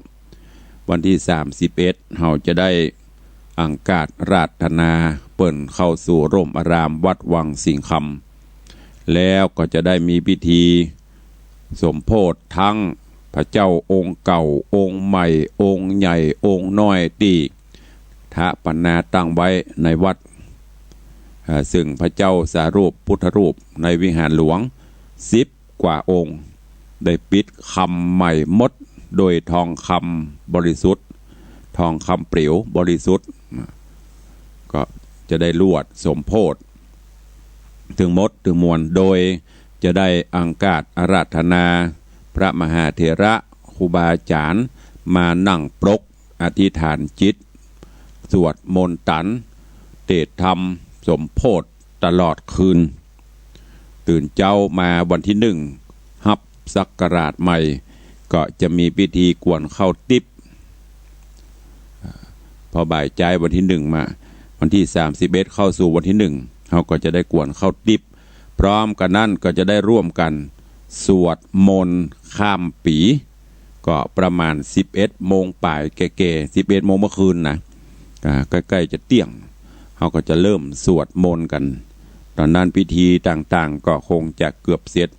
วันตี้สามสิบเอ็ด เฮาจะได้อังคาสอาราธนาเปิ้นเข้าสู่ร่มอารามวัดวังสิงห์คำ แล้วก็จะได้มีพิธีสมโภชทั้งพระเจ้าองค์เก่า องค์ใหม่ องค์ใหญ่ องค์น้อยตี้ฐาปนาตั้งไว้ในวัด อ่า ซึ่งพระเจ้าสารูปพุทธรูปในวิหารหลวงสิบกว่าองค์ ได้ปิดคำใหม่หมดโดยทองคำบริสุทธิ์ ทองคำเปลวบริสุทธิ์ ก็จะได้ลวดสมโภชตึงหมดตึงมวล โดยจะได้อังคาสอาราธนาพระมหาเถระครูบาอาจ๋ารย์มานั่งปรก อธิษฐานจิต สวดมนต์ตัน เตศน์ธรรมสมโภชตลอดคืน ตื่นเจ๊ามาวันตี้หนึ่งฮับศักราชใหม่ ก็จะมีพิธีกวนข้าวติ๊บ อ่า พอบ่ายจ๊ายวันตี้หนึ่งมา วันตี้สามสิบเอ็ดเข้าสู่วันตี้หนึ่ง เฮาก็จะได้กวนข้าวติ๊บ พร้อมกั๋นนั้นก็จะได้ร่วมกั๋นสวดมนต์ข้ามปี๋ ก็ประมาณสิบเอ็ดโมงป๋ายแก่ๆ สิบเอ็ดโมงเมื่อคืนนะ อ่า ใก้ๆ จะเตี้ยง เฮาก็จะเริ่มสวดมนต์กั๋น ต๋อนนั้นพิธีต่างๆ ก็คงจะเกือบเสร็จ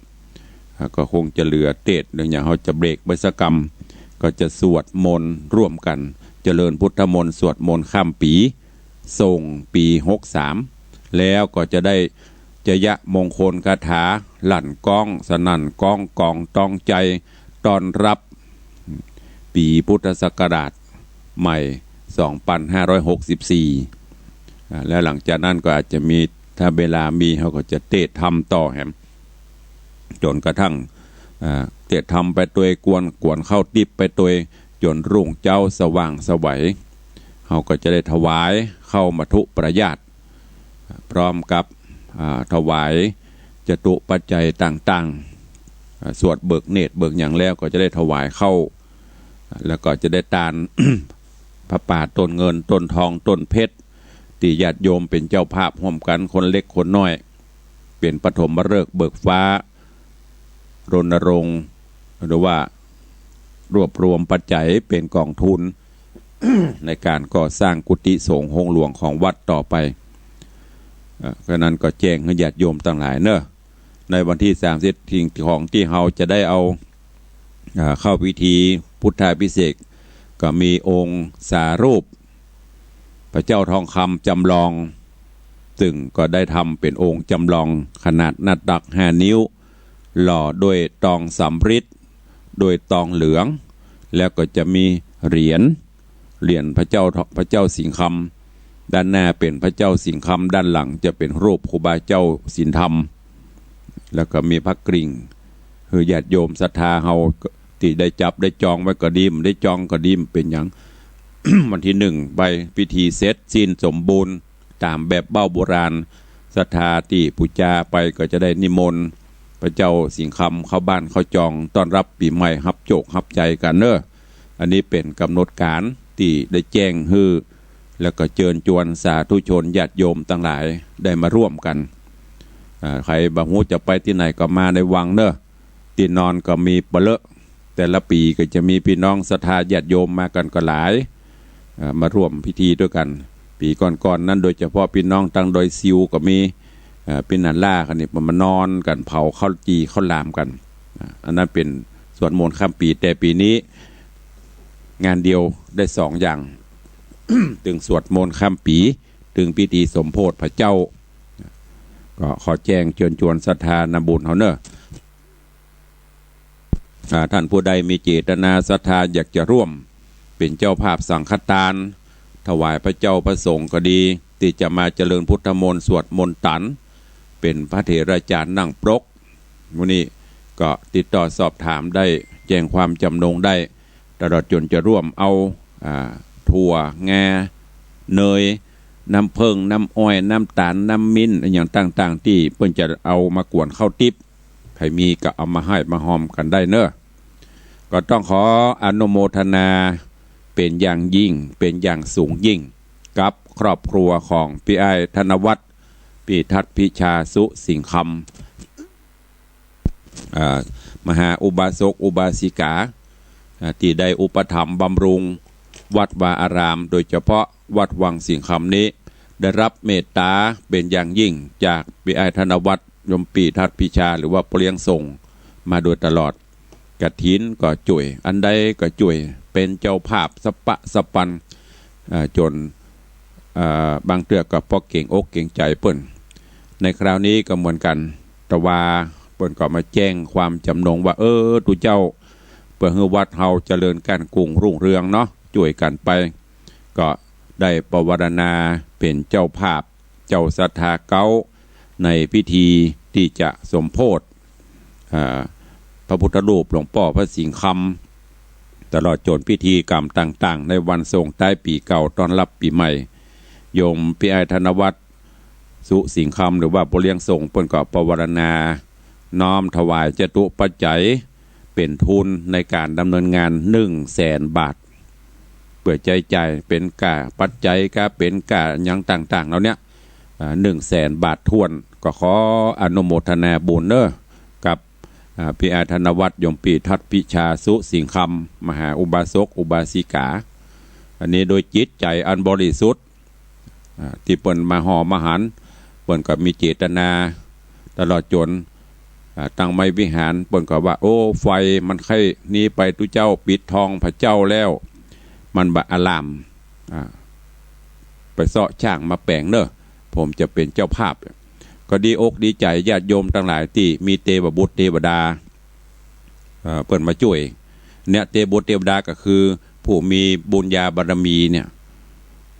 อ่า ก็คงจะเหลือเตศน์ เดี๋ยวนี้เฮาจะเบรกไว้สักกำ ก็จะสวดมนต์ร่วมกั๋น เจริญพุทธมนต์สวดมนต์ข้ามปี๋ ส่งปี๋หกสาม แล้วก็จะได้ ชยมงคลคาถาลั่นก้องสนั่นก้องก๋องตองใจ๋ ต้อนรับปี๋พุทธศักราชใหม่ สองปันห้าร้อยหกสิบสี่ อ่า แล้วหลังจากนั้นก็อาจจะมี ถ้าเวลามี เฮาก็จะเตศน์ธรรมต่อแหม จ๋นกระทั่ง อ่า เตศน์ธรรมไปตวย กวน กวนข้าวติ๊บไปตวย จ๋นรุ่งเจ๊าสว่างไสว เฮาก็จะได้ถวายข้าวมัทธุปายาส พร้อมกับ อ่า ถวายจตุปัจจัยต่างๆ อ่า สวดเบิกเนตรเบิกหยังแล้วก็จะได้ถวายข้าว แล้วก็จะได้ตาน ผ้าป่าต้นเงินต้นทองต้นเพชร ตี้ญาติโยมเป๋นเจ้าภาพฮ่วมกั๋น คนเล็กคนน้อย เป๋นปฐมฤกษ์เบิกฟ้า รณรงค์ หรือว่ารวบรวมปัจจัยเป๋นก๋องทุน ในก๋านก่อสร้างกุฏิสงฆ์โฮงหลวงของวัดต่อไป เอ่อ ก็นั้นก็แจ้งหื้อญาติโยมตังหลายเนาะ ในวันตี้สามสิบเอ็ด สิ่งของตี้เฮาจะได้เอา อ่า เข้าพิธีพุทธาภิเษก ก็มีองค์สารูปพระเจ้าทองคำจ๋ำลอง ซึ่งก็ได้ทำเป๋นองค์จ๋ำลองขนาดหน้าตักห้านิ้ว หล่อด้วยตองสำริด ด้วยตองเหลือง แล้วก็จะมีเหรียญ เหรียญพระเจ้า พระเจ้าสิงห์คำ ด้านหน้าเป๋นพระเจ้าสิงห์คำ ด้านหลังจะเป๋นรูปครูบาเจ้าศีลธรรม แล้วก็มีพระกริ่ง หื้อญาติโยมศรัทธาเฮาตี้ได้จับได้จองไว้ก็ดี บ่ได้จองก็ดี บ่เป๋นหยัง วันตี้หนึ่งไปพิธีเสร็จสิ้นสมบูรณ์ ต๋ามแบบเบ้าโบราณ ศรัทธาตี้ปู๋จาไปก็จะได้นิมนต์พระเจ้าสิงห์คำเข้าบ้านเข้าจอง ต้อนรับปี๋ใหม่ ฮับโจคฮับชัยกั๋นเนาะ อันนี้เป๋นก๋ำหนดก๋านตี้ได้แจ้งหื้อ แล้วก็เจิญจวนสาธุชนญาติโยมตังหลายได้มาร่วมกั๋น อ่า ใผบ่ฮู้จะไปตี้ไหนก็มาในวังเนาะ ตี้นอนก็มีเป๋อะเลอะ แต่ละปี๋ก็จะมีปี้น้องศรัทธาญาติโยมมากั๋นก็หลาย อ่า มาร่วมพิธีตวยกั๋น ปี๋ก่อนๆ นั้นโดยเฉพาะปี้น้องตางดอยซิวก็มี อ่า ปี้นาล่ากั๋นนี่ มานอนกั๋นเผาข้าวจี่ข้าวหลามกั๋น อ่า อันนั้นเป๋นสวดมนต์ข้ามปี๋ แต่ปี๋นี้งานเดียวได้สองอย่าง ตึงสวดมนต์ข้ามปี๋ ตึงพิธีสมโภชพระเจ้า ก็ขอแจ้งเจิญจวนศรัทธานำบุญเฮาเนาะ อ่า ท่านผู้ใดมีเจตนาศรัทธาอยากจะร่วมเป๋นเจ้าภาพสังฆทาน ถวายพระเจ้าพระสงฆ์ก็ดี ตี้จะมาเจริญพุทธมนต์สวดมนต์ตัน เป๋นพระเถราจ๋ารย์นั่งปรก หมู่นี้ก็ติดต่อสอบถามได้ แจ้งความจ๋ำนงได้ ตลอดจ๋นจะร่วมเอา อ่า ถั่ว งา เนย น้ำเผิ้ง น้ำอ้อย น้ำต๋าล น้ำมิ้น อะหยังต่างๆ ตี้เปิ้นจะเอามากวนข้าวติ๊บ ใผมีก็เอามาฮ้อยมาฮอมกั๋นได้เน่อ ก็ต้องขออนุโมทนาเป๋นอย่างยิ่ง เป๋นอย่างสูงยิ่ง กับครอบครัวของปี้อ้ายธนวัฒน์ ปี้ทัดพิชา สุสิงห์คำ อ่า มหาอุบาสกอุบาสิกา อ่า ตี้ได้อุปถัมภ์บำรุงวัดวาอาราม โดยเฉพาะวัดวังสิงห์คำนี้ ได้ฮับเมตต๋าเป๋นอย่างยิ่งจากปี้อ้ายธนวัฒน์ โยมปี้ทัดพิชา หรือว่าป้อเลี้ยงส่งมาโดยตลอด กฐินก็จ้วย อันใดก็จ้วย เป๋นเจ้าภาพสะปะสะปัน อ่า จ๋น อ่า บางเตื้อก็ปอเกรงอกเกรงใจ๋เปิ้น ในคราวนี้ก็เหมือนกั๋น แต่ว่าเปิ้นก็มาแจ้งความจ๋ำนงว่า เออ ตุ๊เจ้า เปื้อหื้อวัดเฮาเจริญก้านกุ้งรุ่งเรืองเนาะ จ้วยกั๋นไป ก็ได้ปวารณาเป๋นเจ้าภาพ เจ้าศรัทธาเก๊า ในพิธีตี้จะสมโภช อ่า พระพุทธรูปหลวงป้อพระสิงห์คำ ตลอดจ๋นพิธีกรรมต่างๆ ในวันส่งต้ายปี๋เก่าต้อนฮับปี๋ใหม่ โยมปี้อ้ายธนวัฒน์ สุสิงห์คำ หรือว่าป้อเลี้ยงส่ง เปิ้นก็ปวารณา น้อมถวายจตุปัจจัย เป๋นทุนในก๋านดำเนินงาน นึ่งแสนบาท เปื้อใจ๊จ่ายเป๋นก้าปัจจัย ก้าเป๋นก้าหยังต่างๆ เหล่าเนี้ย อ่า นึ่งแสนบาทถ้วน ก็ขออนุโมทนาบุญเน่อ กับ อ่า ปี้อ้ายธนวัฒน์ โยมปี้ทัดพิชา สุสิงห์คำ มหาอุบาสกอุบาสิกา อันนี้โดยจิตใจ๋อันบริสุทธิ์ อ่า ตี้เปิ้นมาห่อมาหัน เปิ้นก็มีเจตนา ตลอดจ๋น อ่า ตั้งไม้วิหาร เปิ้นก็ว่า โอ้ ไฟมันใค่นี้ไป ตุ๊เจ้า ปิดทองพระเจ้าแล้ว มันบ่อร่าม อ่า ไปเซาะจ้างมาแป๋งเน่อ ผมจะเป๋นเจ้าภาพ ก็ดีอกดีใจ๋ญาติโยมตังหลายตี้มีเตวบุตรเตวดา เอ่อ เปิ้นมาจ้วย เนี่ย เตบุตรเตวดาก็คือผู้มีบุญญาบารมีเนี่ย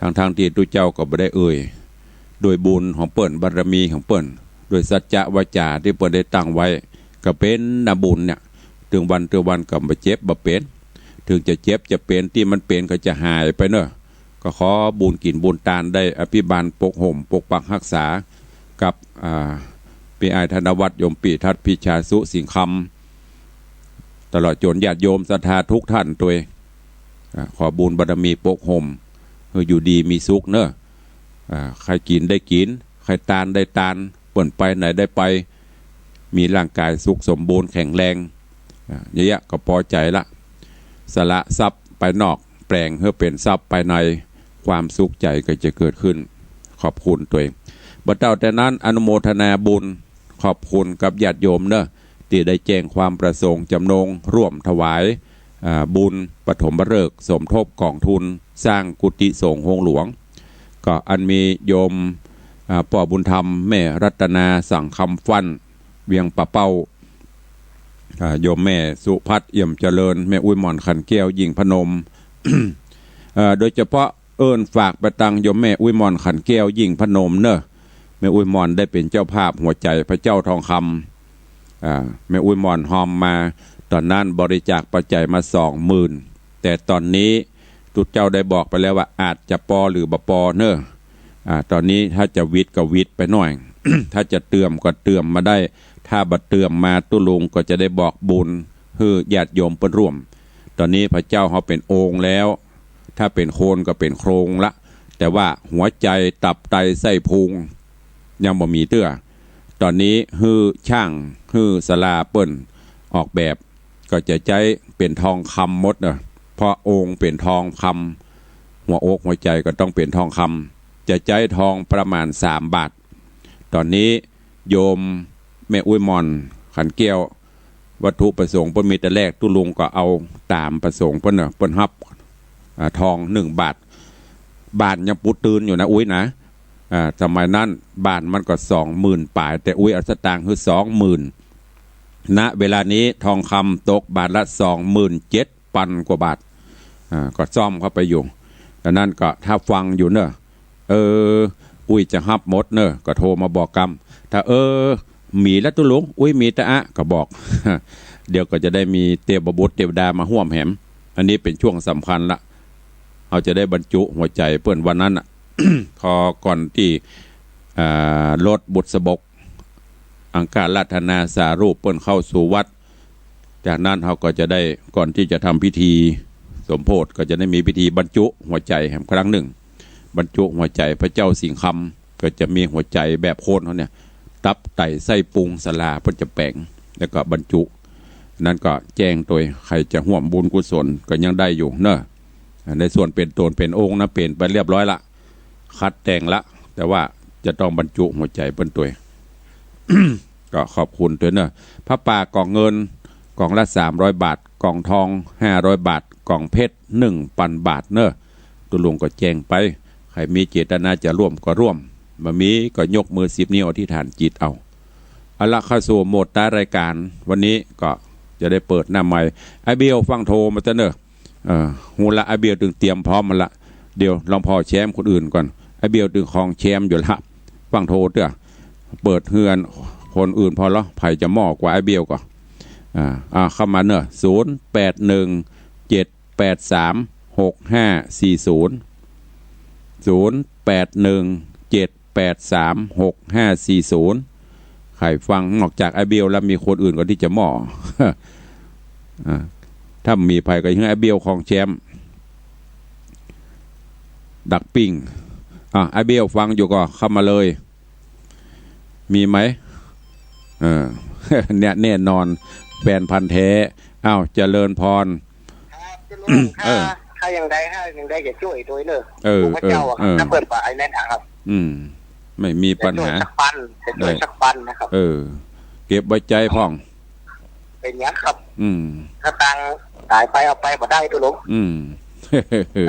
ทั้งๆ ตี้ตุ๊เจ้าก็บ่ได้เอ่ย โดยบุญของเปิ้น บารมีของเปิ้น โดยสัจจะวาจาตี้เปิ้นได้ตั้งไว้ ก็เป๋นนาบุญเนี่ย เถิงวันเถิงวันก็บ่เจ็บบ่เป๋น เถิงจะเจ็บจะเป๋นตี้มันเป๋นก็จะหายไปเน่อ ก็ขอบุญกิ๋นบุญตานได้อภิบาลปกห่มปกปักฮักษา กับ อ่า ปี้อ้ายธนวัฒน์ โยมปี้ทัดพิชา สุสิงห์คำ ตลอดจ๋นญาติโยมศรัทธาทุกท่านตวย อ่า ขอบุญบารมีปกห่ม หื้ออยู่ดีมีสุขเน่อ อ่า ใค่กิ๋นได้กิ๋น ใค่ตานได้ตาน เปิ้นไปไหนได้ไป มีร่างก๋ายสุขสมบูรณ์แข็งแรง อ่า เยียะๆ ก็ปอใจ๋ละ สละทรัพย์ภายนอก แป๋งหื้อเป๋นทรัพย์ภายใน ความสุขใจ๋ก็จะเกิดขึ้น ขอบคุณตวย บ่เต้าแต่นั้น อนุโมทนาบุญ ขอบคุณกับญาติโยมเน่อ ตี้ได้แจ้งความประสงค์จ๋ำนงร่วมถวาย อ่า บุญปฐมฤกษ์สมทบกองทุนสร้างกุฏิสงฆ์โฮงหลวง ก็อันมีโยม อ่า ป้อบุญธรรม แม่รัตนา สังคำฟั่น เวียงป่าเป้า อ่า โยมแม่สุพัฒน์ เอี่ยมเจริญ แม่อุ๊ยหม่อน ขันแก้ว ยิ่งพนม เอ่อ โดยเฉพาะเอิ้นฝากไปตังโยมแม่อุ๊ยหม่อน ขันแก้ว ยิ่งพนมเน่อ แม่อุ๊ยหม่อนได้เป๋นเจ้าภาพหัวใจ๋พระเจ้าทองคำ อ่า แม่อุ๊ยหม่อนฮอมมา ต๋อนนั้นบริจาคปัจจัยมาสองหมื่น แต่ต๋อนนี้ตุ๊เจ้าได้บอกไปแล้วว่าอาจจะปอหรือบ่ปอเน่อ อ่า ต๋อนนี้ถ้าจะหวิดก็หวิดไปหน้อย ถ้าจะเติมก็เติมมาได้ ถ้าบ่เติมมาตุ๊ลุงก็จะได้บอกบุญหื้อญาติโยมเปิ้นร่วม ต๋อนนี้พระเจ้าเฮาเป๋นองค์แล้ว ถ้าเป๋นคนก็เป๋นโครงละ แต่ว่าหัวใจ๋ ตับ ไต ไส้พุง ยังบ่มีเตื้อ ต๋อนนี้หื้อช่าง หื้อศาลาเปิ้นออกแบบ ก็จะใจ๊เป๋นทองคำหมดเน่อ เพราะองค์เป๋นทองคำ หัวอกหัวใจ๋ก็ต้องเป๋นทองคำ จะใจ๊ทองประมาณสามบาท ต๋อนนี้โยมแม่อุ๊ยหม่อน ขันแก้ว วัตถุประสงค์เปิ้นมีแต่แลก ตุ๊ลุงก็เอาต๋ามประสงค์เปิ้นเน่อ เปิ้นฮับ อ่า ทองนึ่งบาท บ้านยังปู๊ตื่นอยู่นะอุ๊ยนะ อ่า สมัยนั้นบ้านมันก็สองหมื่นป๋าย แต่อุ๊ยเอาสตางค์หื้อสองหมื่น ณ เวลานี้ทองคำตกบาทละสองหมื่นเจ็ดปันกว่าบาท อ่า ก็ซ่อมเข้าไปอยู่ ดังนั้นก็ถ้าฟังอยู่เน่อ เออ อุ๊ยจะฮับหมดเน่อ ก็โทรมาบอกกำ ถ้า เออ มีละตุ๊ลุง อุ๊ยมีตะอะ ก็บอก เดี๋ยวก็จะได้มีเตวบุตรเตวดามาฮ่วมแหม อันนี้เป๋นช่วงสำคัญละ เฮาจะได้บรรจุหัวใจ๋เปิ้นวันนั้นน่ะ ขอก่อนตี้ อ่า รถบุษบก อังคารัตนาสารูปเปิ้นเข้าสู่วัด จากนั้นเฮาก็จะได้ ก่อนตี้จะทำพิธีสมโภชก็จะได้มีพิธีบรรจุหัวใจ๋แหมครั้งนึ่ง บรรจุหัวใจ๋พระเจ้าสิงห์คำ ก็จะมีหัวใจ๋แบบคนเฮาเนี่ย ตับไตไส้ปุงสาหร่าเปิ้นจะแป๋ง แล้วก็บรรจุ นั้นก็แจ้งตวย ใผจะฮ่วมบุญกุศลก็ยังได้อยู่เนาะ ในส่วนเป๋นโตนเป๋นองค์นะ เป๋นไปเรียบร้อยละ คัดแต่งละ แต่ว่าจะต้องบรรจุหัวใจ๋เปิ้นตวย ก็ขอบคุณตวยเนาะ ผ้าป่าก่องเงิน ก่องละสามร้อยบาท ก่องทองห้าร้อยบาท ก่องเพชรหนึ่งปันบาทเนาะ ตุ๊ลุงก็แจ้งไป ใผมีเจตนาจะร่วมก็ร่วม บ่มีก็ยกมือสิบนิ้วอธิษฐานจิตเอา เอาละ เข้าสู่โหมดท้ายรายการ วันนี้ก็จะได้เปิดหน้าไมค์ ไอ้เบลฟั่งโทมาเต๊อะเนาะ เออ ฮู้ละ ไอ้เบลตึงเตรียมพร้อมมาละ เดี๋ยวลองผ่อแชมคนอื่นก่อน ไอ้เบลตึงครองแชมอยู่ละ ฟั่งโทเต๊อะ เปิดเฮือนคนอื่นผ่อละ ใผจะเหมาะกว่าไอ้เบลก่อ อ่า อ่า เข้ามาเนาะ ศูนย์แปดหนึ่งเจ็ดแปดสามหกห้าสี่ศูนย์ ศูนย์แปดหนึ่งเจ็ดแปดสามหกห้าสี่ศูนย์ ใผฟังนอกจากไอ้เบลแล้วมีคนอื่นก่อตี้จะเหมาะ อ่า ถ้ามีใผก็หื้อไอ้เบลครองแชม ดักปิ้ง อ่ะ ไอ้เบลฟังอยู่ก่อเข้ามาเลย มีไหม เออ เนี่ย แน่นอน แฟนพันธุ์แท้ อ้าว เจริญพร ครับ เจริญ เออ ถ้า ถ้าอย่างใด ถ้าอย่างใดจะช่วยตวยเนาะ เออ พระเจ้าอะครับ เออ ถ้าเปิ้นว่าไอ้นั่นนะครับ อืม ไม่มีปัญหา จะช่วยสักปัน จะช่วยสักปันนะครับ เออ เก็บไว้ใจ๋พ่อง เป๋นหยังครับ อืม ถ้าตังค์ต๋ายไปเอาไปบ่ได้ตุ๊ลุง อืม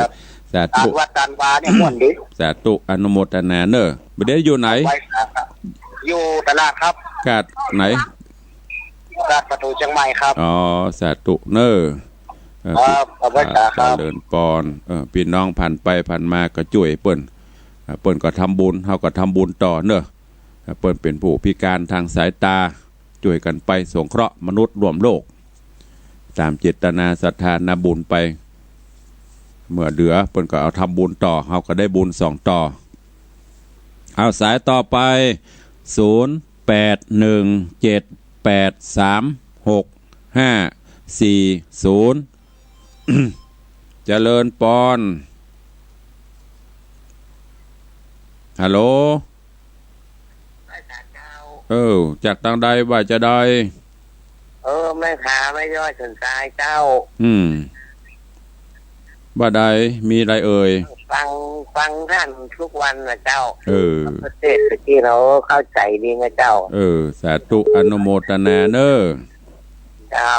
ครับ สาธุ ตานวัดตานวาเนี่ยม่วนดี สาธุ อนุโมทนาเนาะ บ่าเดี่ยวอยู่ไหน ไว้ครับ อยู่ตลาดครับ กาดไหน ตลาดประตู๋เจียงใหม่ครับ อ๋อ สาธุเนาะ เออ ครับ เอาไว้ครับ เจริญปอน เออ ปี้น้องผ่านไปผ่านมาก็จ้วยเปิ้น เออ เปิ้นก็ทำบุญ เฮาก็ทำบุญต่อเนาะ เปิ้นเป๋นผู้พิการตางสายต๋า จ้วยกั๋นไปสงเคราะห์มนุษย์ร่วมโลก ต๋ามเจตนาศรัทธานาบุญไป เมื่อเหลือเปิ้นก็เอาทำบุญต่อ เฮาก็ได้บุญสองต่อ เอาสายต่อไป ศูนย์แปดหนึ่งเจ็ดแปดสามหกห้าสี่ศูนย์ เจริญปอน ฮัลโหล เออ จากตางใดว่าจะใด เออ แม่ผาแม่ย้อยสันทรายเจ้า อืม ว่าใด มีอะไรเอ่ย ฟัง ฟังท่านทุกวันนะเจ้า เออ ประเทศตะกี้เราเข้าใจ๋ดีนะเจ้า เออ สาธุ อนุโมทนาเนาะ เจ้า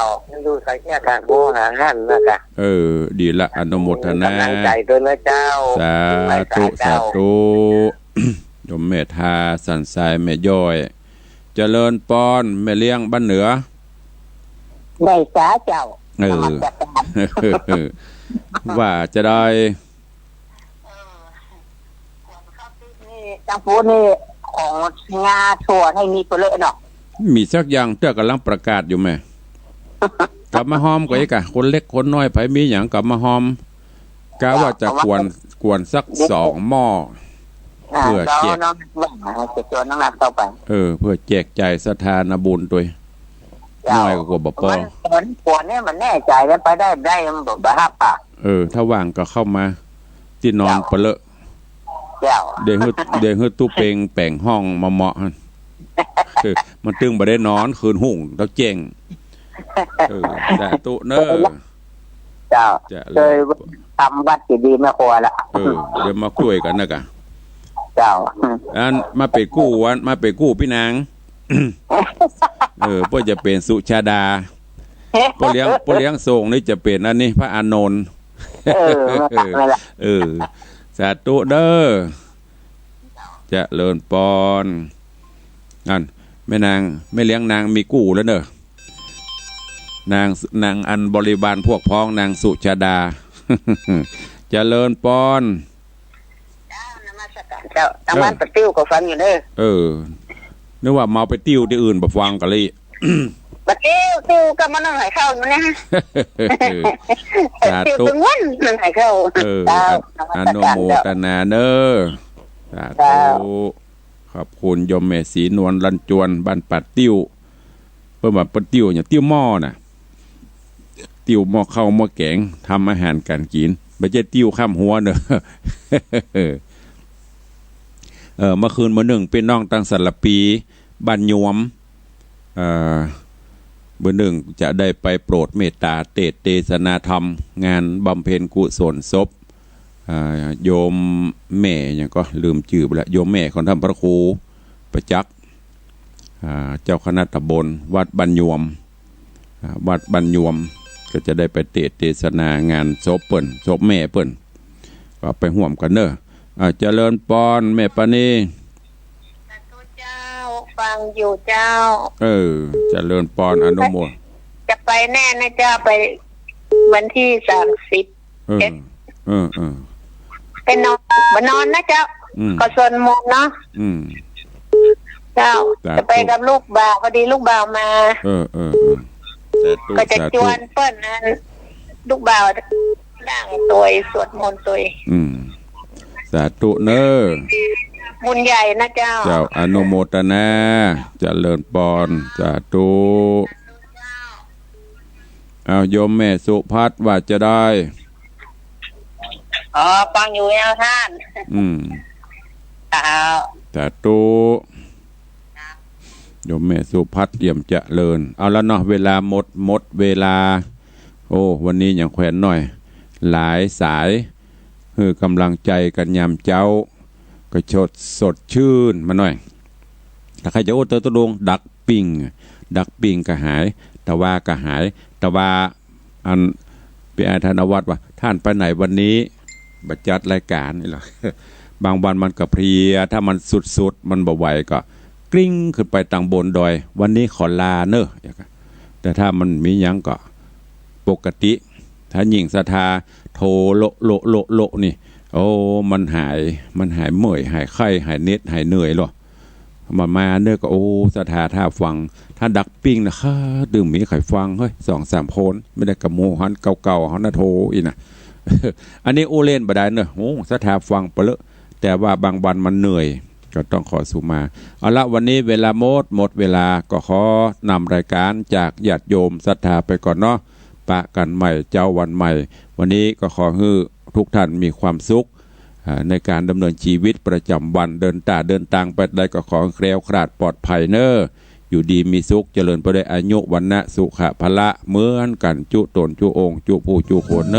ดูสังเกตการโทรหาท่านนะกะ เออ ดีละ อนุโมทนา ก๋ำลังใจ๋ตวยนะเจ้า สาธุ สาธุ โยมแม่ทาสันทรายแม่ย้อย เจริญปอน แม่เลี้ยงบ้านเหนือ ได้สาเจ้า เออ นมัสก๋าน ว่าจะใด นี่ ตางปู๊นนี่ ของงาถั่วให้มีเปลือกเนาะ มีสักอย่างเตื้อ ก๋ำลังประกาศอยู่แม่ ก๋ำมาฮอมก่ออีกอะ คนเล็กคนน้อย ใผมีหยังก๋ำมาฮอม กะว่าจะกวน กวนสักสองหม้อ อ่า เพื่อแจก เจ้าน้องว่าจะชวนน้องนัดเข้าไป เออ เพื่อแจกจ่ายศรัทธานาบุญตวย เจ้า น้อยก็กลัวบ่ปอ มัน มันกวนเนี่ยมันแน่ใจ๋แล้วไปได้ ได้มันบ่ บ่ฮับปะ เออ ถ้าว่างก็เข้ามา ตี้นอน เจ้า เปลือก เจ้า เดี๋ยวหื้อ เดี๋ยวหื้อตุ๊เปงแป๋งห้องมาเหมาะหั่น เออ มันตึงบ่ได้นอนคืน ฮุ่งเต๊าแจ้ง เออ สาธุเนาะ เจ้า จะ เคยทำวัดเจดีย์แม่ครัวละ เออ เดี๋ยวมาจ้วยกั๋นนะกะ เจ้า อันมาเป๋นกู้วัน มาเป๋นกู้ปี้นาง เออ เปิ้นจะเป๋นสุชาดา ป้อเลี้ยง ป้อเลี้ยงส่งนี่จะเป๋นอันนี้ พระอานนท์ เออ เออ นั่นแหละ เออ สาธุเนาะ เจริญปอน นั่น แม่นาง แม่เลี้ยงนางมีกู้แล้วเนาะ นาง นางอันบริวารพวกพ้องนางสุชาดา เจริญปอน เจ้า นมัสก๋านเจ้า ตางบ้าน เออ ป้าติ้วก็ฟังอยู่เนาะ เออ นึกว่าเฮาไปติ้วตี้อื่นบ่ฟังกะลิ บ่าเตียว เตียวก็มานึ่งให้เข้าอยู่เนี่ย สาธุ เตียวตึงวันนึ่งให้เข้า เออ เจ้า อัน นมัสการ อนุโมทนาเนอะ เจ้า สาธุ เจ้า ขอบคุณโยมแม่ศรีนวลลันจวน บ้านป่าติ้ว เปิ้นว่าป่าติ้วเนี่ย ติ้วหม้อน่ะ ติ้วหม้อข้าวหม้อแก๋ง ทำอาหารก๋านกิ๋น บ่ใจ้ติ้วข้ามหัวเนอะ เออ เมื่อคืนมื้อนึ่ง ปี้น้องตังสารภี บ้านยวม เอ่อ มื้อนึ่งจะได้ไปโปรดเมตตาเตศน์เตสนาธรรม งานบำเพ็ญกุศลศพ อ่า โยมแม่หยังก็ลืมจื้อไปละ โยมแม่ของต้านพระครูประจักษ์ อ่า เจ้าคณะตำบลวัดบ้านยวม อ่า วัดบ้านยวม ก็จะได้ไปเตสน์เตสนางานศพเปิ้น ศพแม่เปิ้น ก็ไปฮ่วมกั๋นเนอะ อ่า เจริญปอนแม่ปานี สาธุเจ้า ฟังอยู่เจ้า เออ เจริญปอน อนุโมท จะไปแน่นะเจ้า ไปวันตี้สามสิบ เออ เอ็ด เออ เออ ไปนอน บ่นอนนะเจ้า อืม ก็สวดมนต์เนาะ อืม เจ้า สาธุ จะไปกับลูกบ่าว พอดีลูกบ่าวมา เออ เออ เออ สาธุ ก็จะ สาธุ จวนเปิ้นนั้น ลูกบ่าวนั่งตวย สวดมนต์ตวย อืม สาธุเนอะ บุญใหญ่นะเจ้า เจ้า อนุโมทนา เจริญปอน สาธุ เอาโยมแม่สุพัฒน์ว่าจะได้ อ๋อ ฟังอยู่เจ้าต้าน อืม เจ้า สาธุ โยมแม่สุพัฒน์ เอี่ยมเจริญ เอาละเนาะ เวลาหมด หมดเวลา โอ้ วันนี้ยังแขวนหน่อย หลายสาย หื้อกำลังใจ๋กั๋นยามเจ๊า ก็สด สดชื่นมาหน่อย ถ้าใผจะโอ้เตอตะลง ดักปิ้ง ดักปิ้งก็หาย ตะวาก็หาย ตะวา อัน ปี้อ้ายธนวัฒน์ว่า ต้านไปไหนวันนี้ บ่จัดรายก๋านนี่หรอก บางวันมันก็เพลีย ถ้ามันสุดๆ มันบ่ไหวก็กริ้งขึ้นไปตังบนดอย วันนี้ขอลาเนอะ แต่ถ้ามันมีหยังก็ปกติ ถ้ายิ่งศรัทธาโทโละโละโละโละนี่ โอ้ มันหาย มันหายเมื่อย หายไข้ หายเหน็ด หายเหนื่อยหรอ มา มาเนอะก็ โอ้ ศรัทธาถ้าฟัง ถ้าดักปิ้งนะ ตึงมีใผฟัง เฮ้ย สองสามคน บ่ได้กะหมู่หั้นเก่าๆ หั้นนะโทอี้นะ อันนี้อู้เล่นบ่ได้เนอะ โอ้ ศรัทธาฟังไปเลอะ แต่ว่าบางวันมันเหนื่อย ก็ต้องขอสุมา เอาละ วันนี้เวลาหมด หมดเวลา ก็ขอนำรายก๋านจากญาติโยมศรัทธาไปก่อนเนาะ ปะกั๋นใหม่เจ๊าวันใหม่ วันนี้ก็ขอหื้อทุกท่านมีความสุข อ่า ในก๋านดำเนินชีวิตประจ๋ำวัน เดินต๋าเดินตางไปใดก็ขอแคล้วคลาดปลอดภัยเนอะ อยู่ดีมีสุข เจริญไปด้วยอายุ วรรณะ สุขะ พละ เหมือนกั๋น จุ๊ต๋น จุ๊องค์ จุ๊ผู้ จุ๊คนเนอะ